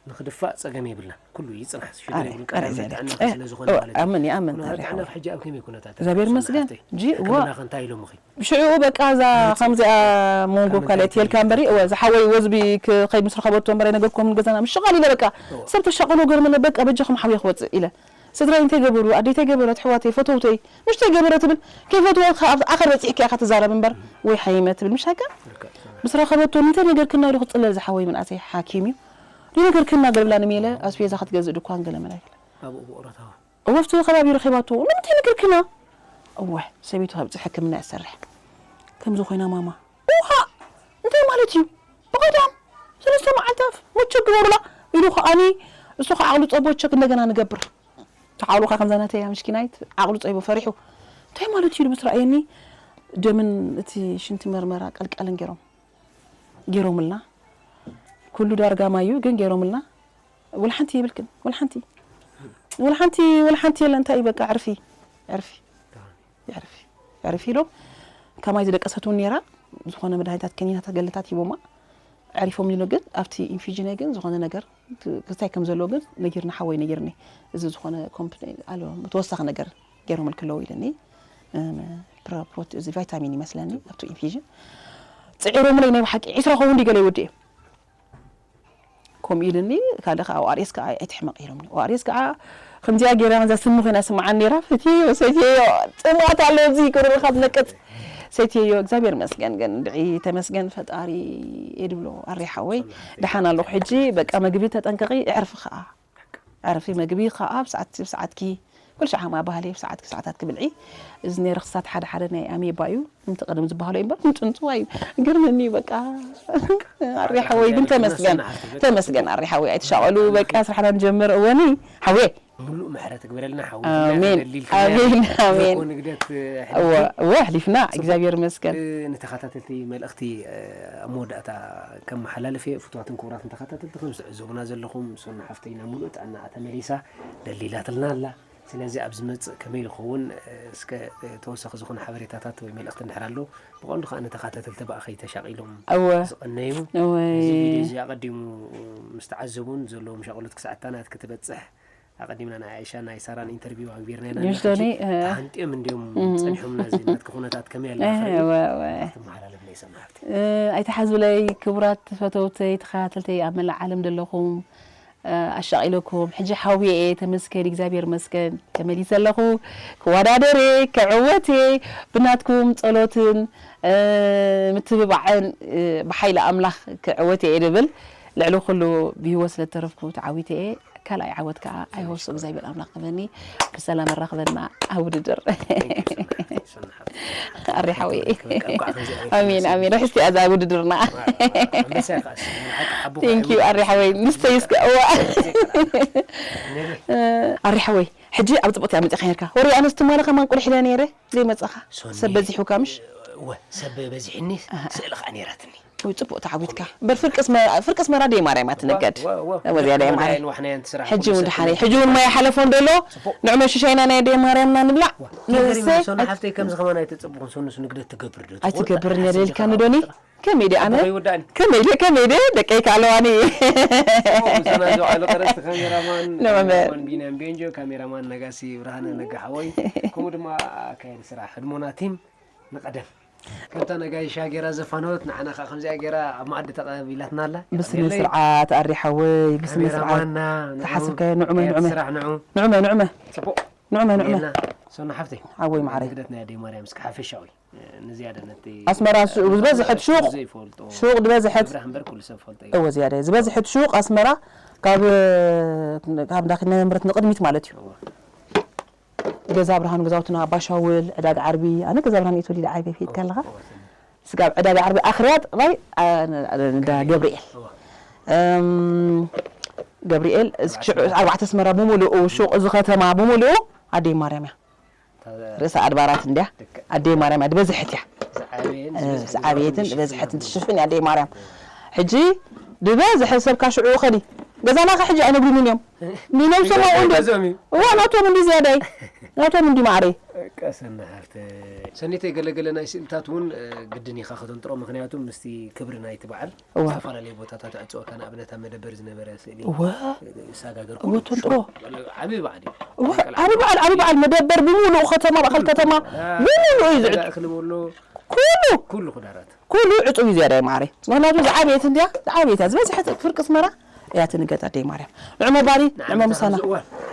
ንኽድፋእ ጸገም የብልና። ኩሉ ይጽናሕ፣ ሽግር ኣረ፣ የብሉን። ኣረ፣ ቀዳማይ እግዚኣብሔር። ጥዕናኺ እ፣ ስለ ዝኾነ እ፣ ማለት እዩ። ኣምን፣ ይኣምን፣ ኩነታት ኣረ፣ ጥዕናኺ ሓወይ። ሕጂ ኣብ ከመይ ኩነታት? እግዚኣብሔር ይመስገን። ሕክምና ከ-፣ ሕጂ፣ ሕክምና ዋ። ከ እንታይ ኢሎምኺ? ሽዑ በቃ እዛ ከምዚኣ መንጎ ካብ ካልኣይ ትየልካ እምበሪ፣ እወ፣ ዝሓወይ ወዝቢ ክኸይድ ምስ ረኸበቶ እምበሪ ነገርኩም ገዛና ምሽቓል ኢለ በቃ። እወ። ሰብ ተሻቕሎ ገርመነ በቃ በጃኹም ሓውየ ክወጽእ ኢለ። ስድራይ እንታይ ገበሩ? ኣደይ እንታይ ገበረት? ኣሕዋተይ፣ ፈተውተይ፣ ምሽተይ ገበረ ትብል። ከይፈትወካ ኣብ ዓኸር በጺሕካ ኢኻ ትዛረብ እምበር፣ ወይ ሓይመ ትብል ምሽ ሃይካ? ርክዕ። ምስ ረኸበቶ፣ "እንታይ ነገርክና?" ኢሉ ክጽለል ዝሓወይ መንእሰይ ሓኪም እዩ። "እንታይ ነገርክና?" ገለ ብላ ንሜለ ኣስቤዛ ክትገዝእ ድኳን ገለ መላ ኢላ። ኣብኡ ብቑረታዋ። እወ፣ ኣብቲ ከባቢ ረኺባቶ። "ንምንታይ ነገርክና?" እወ፣ ሰበይቱ ከብጽሕ ሕክምና እያ ትሰርሕ። ከምዚ ኮይና ማማ። "ውሃ! እንታይ ማለት እዩ?" ብቐዳም ሰለስተ መዓልቲ ኣፍ ሞቸክ ግበሩላ ኢሉ ከዓኒ፣ እሱ ከዓ ዓቕሉ ጸቦ ቸክ እንደገና ንገብር። ተዓውሉ ከ ከምዛ ናተይ ምስኪናይት ዓቕሉ ጸይቡ ፈሪሑ። እንታይ ማለት እዩ ኢሉ ምስ ረኣየኒ፣ ደምን እቲ ሽንቲ መርመራ ቀልቀልን ገይሮም፣ ገይሮምልና። ኩሉ ዳርጋ ማዩ ግን ገይሮምልና። ወላ ሓንቲ የብልክን፣ ወላ ሓንቲ። ወላ ሓንቲ፣ ወላ ሓንቲ የለን። እንታይ እዩ በቃ ዕርፊ፣ ዕርፊ፣ ዕርፊ፣ ዕርፊ ኢሎም። ከማይ ዝደቀሰት እውን ነይራ። ዝኾነ መድሃኒታት፣ ከኒናታት፣ ገለታት ሂቦማ። ኣዕሪፎም ኢሉ ግን ኣብቲ ኢንፊዥነይ ግን ዝኾነ ነገር ክ-፣ ክስታይ ከም ዘለዎ ግን ነጊርና፣ ሓወይ ነጊርኒ። እዚ ዝኾነ ኮምፕኒ ኣሎ፣ ተወሳኺ ነገር ገይሮምልኪ ኣለዉ ኢለኒ። እም፣ ፕሮ-፣ ፕሮት-፣ እዚ ቫይታሚን ይመስለኒ ኣብቲ ኢንፊዥን። ጽዒሮምለይ ናይ ብሓቂ ዒስራ ኸውን ድዩ ገለ ይወድእ እዩ። ከምኡ ኢልኒ፣ ካልእ ከዓ ኦኣርኤስ ከዓ ኣይትሕመቕ ኢሎምኒ። ኦኣርኤስ ከዓ ከምዚኣ ገይራ፣ እዛ ስሚ ኮይና ስምዓኒ ነይራ፣ ሰትየዮ፣ ሰትየዮ፣ ጥማት ኣሎ፣ እዚ ክርርኻ ዝነቅጽ። ሰትየዮ፣ እግዚኣብሔር ይመስገን፣ ግን ድዒ ተመስገን ፈጣሪ እየ ድብሎ፣ ኣሬ ሓወይ፣ ደሓን ኣለኹ። ሕጂ በቃ መግቢ ተጠንቀቒ፣ ዕርፊ ከዓ። ዕርፊ መግቢ ከዓ ብሰዓት፣ ብሰዓትኪ፣ ኩሉ ሻዕ ከማ ባህሊ ብሰዓትኪ፣ ሰዓታትኪ ብልዒ። እዚ ናይ ርኽሳት ሓደ ሓደ ናይ ኣሜባ እዩ። ከምቲ ቀደም ዝበሃሎ እዩ እምበር፣ ምጥንጽዋ እዩ። ግርምኒ በቃ። ኣሬ ሓወይ፣ ግን ተመስገን። ተመስገን፣ ኣሬ ሓወይ፣ ኣይትሻቐሉ። በቃ ስራሕና ንጀምር። እወኒ፣ ሓወይ። ሙሉእ ምሕረት ግበረልና፣ ሓወይ። ኣሜን። ኣሜን፣ ኣሜን። እኮ ንግደት፣ እ፣ እወ፣ ሕልፊ። እወ፣ ኣሕሊፍና። ጽቡቅ። እግዚኣብሔር ይመስገን። እ፣ ንተኸታተልቲ መልእኽቲ፣ እ፣ ኣብ መወዳእታ ከመሓላልፍ እየ። ፍቱዋትን ክቡራትን ተኸታተልቲ፣ ከም ዝዕዘቡና ዘለኹም፣ ሶና ሓፍተይ ናብ ሙሉእ ጥዕናኣ ተመሊሳ ደሊላትልና ኣላ። ስለዚ ኣብ ዝመጽእ ከመይ ይኸውን፣ እ፣ እስከ፣ እ፣ ተወሳኺ ዝኾነ ሓበሬታታት ወይ መልእኽቲ እንድሕር ኣሎ፣ ብቐንዱ ከኣ ንተኻታተልቲ ብኣኸይ ተሻቒሎም እወ። ዝቐነዩ። እወይ። እዚ ቪድዮ እዚ ኣቐዲሙ ምስ ተዓዘቡን ዘለዎም ሻቕሎት ክሳዕ እታ ናትኪ ትበጽሕ፣ ኣቐዲምና ናይ ኣይሻ ናይ ሳራን ኢንተርቪው ኣግቢርና ኢና። ዮሽ ዶኒ፣ ሕጂ እ። ተሃንጥዮም እንድዮም እም። ጸኒሖምና፣ እዚ ናትኪ ኩነታት ከመይ ኣላ እ፣ ትርኢ? እወ፣ እወ። ክትመሓላለፍለይ ሰማዕቲ። እ፣ ኣይትሓዙለይ ክቡራት ፈተውተይ፣ ተኸታተልተይ ኣብ መላእ ዓለም ዘለኹም፣ እ፣ ኣሻቒለኩም። ሕጂ ሓውየ እየ፣ ተመስገን፣ እግዚኣብሔር ይመስገን፣ ተመሊሰ ኣለኹ። ክወዳደር እየ፣ ክዕወት እየ፣ ብናትኩም ጸሎትን፣ እ፣ ምትብባዕን፣ እ፣ ብሓይሊ ኣምላኽ ክዕወት እየ ድብል። ልዕሊ ኩሉ ብህይወት ስለ እተረፍኩ ተዓዊተ እየ። ካልኣይ ዓወት ከኣ ኣይወስኦ እግዚኣብሔር ኣምላኽ ክበኒ፣ ብሰላም ኣራኽበና ኣብ ውድድር። ኣሬ ሓወይ። ኣሜን፣ ኣሜን። ርሕስቲ እያ እዛ ውድድርና። ኣንበሳ ኢኻ እሱ፣ ናይ ሓቂ ሓቦ Thank you፣ ኣሬ ሓወይ። ንስተይ እስከ፣ እዋ። ኣሬ ሓወይ፣ ሕጂ ኣብ ጽቡቕ እያ መጺኻ ነርካ። ወሪ ኣነስ ትማሊ ከማን ቁልሕ ኢለ ነይረ፣ ዘይመጻኻ። ሶኒ፣ ሰብ በዚሑካ ምሽ? እወ፣ ሰብ በዚሕኒ፣ ኣሃ። ስእሊ ከኣ ነይራትኒ። ወይ ጽቡቕ ተዓዊትካ። እምበር ፍርቂ ኣስመ-፣ ፍርቂ ኣስመራ ደይ ማርያም እያ ትንገድ። እወ፣ እወ። እወ፣ እዚኣ ደይ ማርያም። ዋሕናየን፣ ዋሕናየን ስራሕ ሕጂ እውን ኩሉ ሰብ ድሓነይ። ሕጂ እውን ማይ ሓለፎ እንደሎ፣ ንዑ መሽሻይና ናይ ደይ ማርያምና ንብላዕ። እወ፣ ትገርሚ ንሰ-፣ ሶና ሓፍተይ ከምዚ ከማን ኣይትጽብኹን፣ ሶኒ ንግደት ትገብር ዶ? ኣይትገብርን እያ ደልካ ንዶኒ? ከመይ ደይ ኣነ? ኣቦ ይወዳእኒ። ከመይ ደይ፣ ከመይ ደይ፣ ደቀይ ከ ኣለዋኒ። ኦ፣ ምሳና ዝውዓሉ ቀረጽቲ ካሜራማን፣ ንዑ መ- ካሜራማን ቢንያም ቤንጆ፣ ካሜራማን ነጋሲ ብርሃነ ነጋ ሓወይ፣ ከምኡ ድማ ኣካያዲ ስራሕ ህድሞና ቲም ንቐደም። ከምታ ነጋይሻ ገይራ ዘፋነወት፣ ንዓና ከኣ ከምዚኣ ገይራ ኣብ መኣዲ ተቐቢላትና ኣላ። ብስነ የቐንየለይ። ስርዓት ኣሪ ሓወይ፣ ብስነ ስርዓት። ካሜራማንና ንዑ፣ ተሓስብካዮ፣ ንዑመ፣ ኣካያዲ ንዑመ። ስራሕ ንዑ። ንዑመ፣ ንዑመ። ጽቡቕ። ንዑመ፣ ንዑመ። የልና። ሶና ሓፍተይ። ሓወይ ማዕረይ። ንግደት ናይ ኣደይ ማርያም እስኪ ሓፈሻዊ፣ ንዝያዳ ነቲ ኣስመራ ሱ-፣ ዝበዝሐት ሱቕ፣ ዘይፈልጦ። ሱቕ ዝበዝሐት። ብራህ እምበር ኩሉ ሰብ ፈልጦ እዩ። እወ፣ ዝያዳ እዩ። ዝበዝሐት ሱቕ ኣስመራ ካብ፣ ካብ እንዳ ኪዳነ ምሕረት ንቕድሚት ማለት እዩ። እወ። ገዛ ብርሃኑ ገዛውትና፣ ኣባሻውል፣ ዕዳጋ ዓርቢ፣ ኣነ ገዛ ብርሃኑ እየ ተወሊደ ዓርቢ፣ ከይድካ ኣለኻ? እወ። ስጋብ ዕዳጋ ዓርቢ ኣኽርያ ጥራይ፣ ኣ፣ ን-፣ ን-፣ እንዳ ገብርኤል። እወ። እም፣ ገብርኤል፣ እዚ ኣርባዕተ ሽዑ ኣስመራ። ኣርባዕተ ኣስመራ ብምሉኡ፣ ሹቕ እዚ ከተማ ብምሉኡ ኣደይ ማርያም እያ። እታ ርእሰ ኣድባራት እንድያ። ልክዕ። ኣደይ ማርያም እያ፣ ዝበዝሐት እያ። ዝዓበየን እ፣ ዝበዝሐን ዝበዝሐትን ትሽፍን እያ ኣደይ ማርያም። ሕጂ ዝበዝሐ ሰብ ካብ ሽዑ ኸዲ ገዛና ከ ሕጂ ኣይነግሩንን እዮም። ንነብሶም ኣብኡ እንዲ ገዞም እዩ። እዋ ናቶም እንዲ ዝያዳይ ናቶም እንዲ ማዕረይ ቀሰና ሃፍተ ሰኒተይ ገለገለ ናይ ስእልታት እውን ግድን ኢኻ ከተንጥሮ፣ ምክንያቱ ምስቲ ክብሪ ናይቲ በዓል እዋ። ዝተፈላለዩ ቦታታት ኣዕፅወካ። ንኣብነት ኣብ መደበር ዝነበረ ስእሊ እወ ይሰጋገር እወ ተንጥሮ። ዓብዪ በዓል እዩ። እወ ዓቢ በዓል ዓቢ በዓል መደበር ብምሉኡ ከተማ ማእኸል ከተማ ብምሉኡ እዩ ዝዕጥ እኽሊ በሎ ኩሉ ኩሉ ክዳራት ኩሉ ዕጹብ እዩ ዝያዳይ ማዕረይ። ምክንያቱ ዝዓበየት እንድያ ዝዓበየት እያ ዝበዝሐት ፍርቂ ኣስመራ እያ ትንገድ ኣደይ ማርያም። ንዑመ ባሪ ንዑመ ምሳና።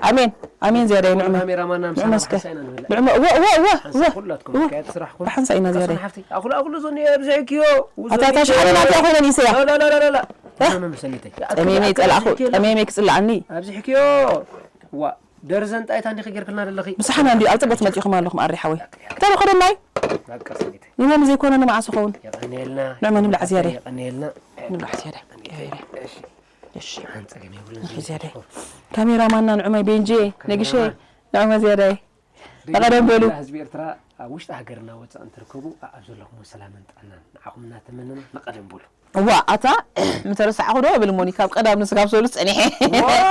ኣሜን ኣሜን ዝያዳይ ንዑመ ካሜራማና ንዑመ ምሳና እስከ ሓንሳእ ኢና ንበልዕ። ንዑመ እወ እወ እወ እወ ኩላትኩም እወ ከያት ስራሕኩም ብሓንሳእ ኢና ዝያዳይ። ሓፍቲ ኣኹሉ ኣኹሉ ዞኒ ኣብዝሕክዮ ኣታ እታ ሽሓነ ናትያ ኮይነን ይስያ። ሰኒተይ ጠሜመይ ጸላእኹ ጠሜመይ ክጽላኣኒ። ኣብዝሕክዮ ዋ ደርዘን ጣይታ እንዲኺ ጌርክልና ዘለኺ ብስሓና እንዲ ኣብ ጽበት መጺኹም ኣለኹም ኣሪ ሓወይ። እንታይ ዶ ከደናይ በቃ ሰኒተይ ይሞም ዘይኮነ ንመዓስ ኸውን የቐንየልና ንዕመ ንብላዕ ዝያዳይ የቐንየልና ንብላዕ ዝያዳይ። እሺ እሺ ሓንፀገም የብሉን ንብላዕ ዝያዳይ። ካሜራማንና ንዑመይ ቤንጄ ነግሸ ንዑመ ዝያዳይ። ብቐደም በሉ። ህዝቢ ኤርትራ ኣብ ውሽጢ ሃገርና ወፃእን ትርከቡ ኣብ ዘለኹም ሰላምን ጥዕናን ንዓኹም እናተመነና ንቐደም በሉ። እዋ ኣታ ምተረሳዕኹ ዶ ብል ሞኒ ካብ ቀዳም ንስካብ ሰሉስ ጸኒሐ። ዋይ፣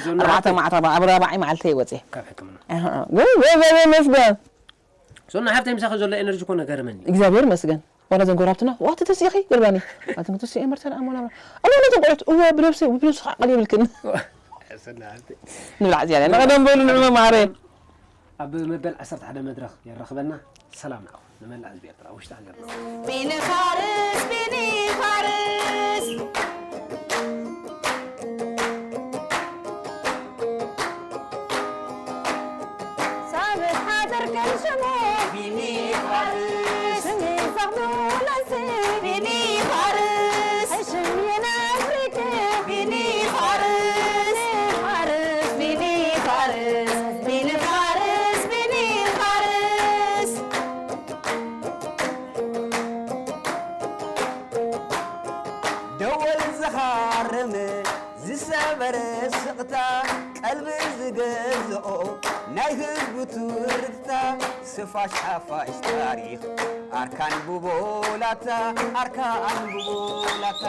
ዞና ኣርባዕተ ሃብተይ። ማዕታ ኣብ ራባዓይ መዓልቲ ወፅየ። ካብ ሕክምና ኣህ፣ ወይ ወይ ወይ ወይ መስገን ዞና ሓፍተይ ምሳኺ ዘሎ ኤነርጂ ኮነ ገርመኒ እግዚኣብሔር መስገን። ዋላ ዘን ጎራብትና ዋቲ ተሲኺ ገልባኒ። ኣቲ ምትሲ ኤመርተን ኣሞና ኣሞ ነቶም ቆልዑት እወ ብነብሲ ብነብሲ ከዓ ቀል የብልክን። ንብላዕ ዝያዳ ንቐደም በሉ ንዑመ ማዕረ። ኣብ መበል ዓሰርተ ሓደ መድረኽ የራኽበና። ሰላም ንዓኹም ንመላእ ህዝቢ ኤርትራ ውሽጢ ሃገርና። ቢኒ ፋርስ ቢኒ ፋርስ ሳብት ሓደር ከም ሽሙ ቢኒ ፋርስ ሽሚ ዘኽብለሲ ቢኒ ፋርስ ሽሚ ናፍሪክ ቢኒ ፋርስ ፋርስ ቢኒ ፋርስ ቢኒ ፋርስ ቢኒ ፋርስ ደወል ዝኻርም ዝሰበረ ስቕታ ቀልቢ ዝገዝኦ ናይ ህዝቡ ትርታ ስፋሽ ሓፋሽ ታሪኽ ኣርካን ብቦላታ ኣርካን ብቦላታ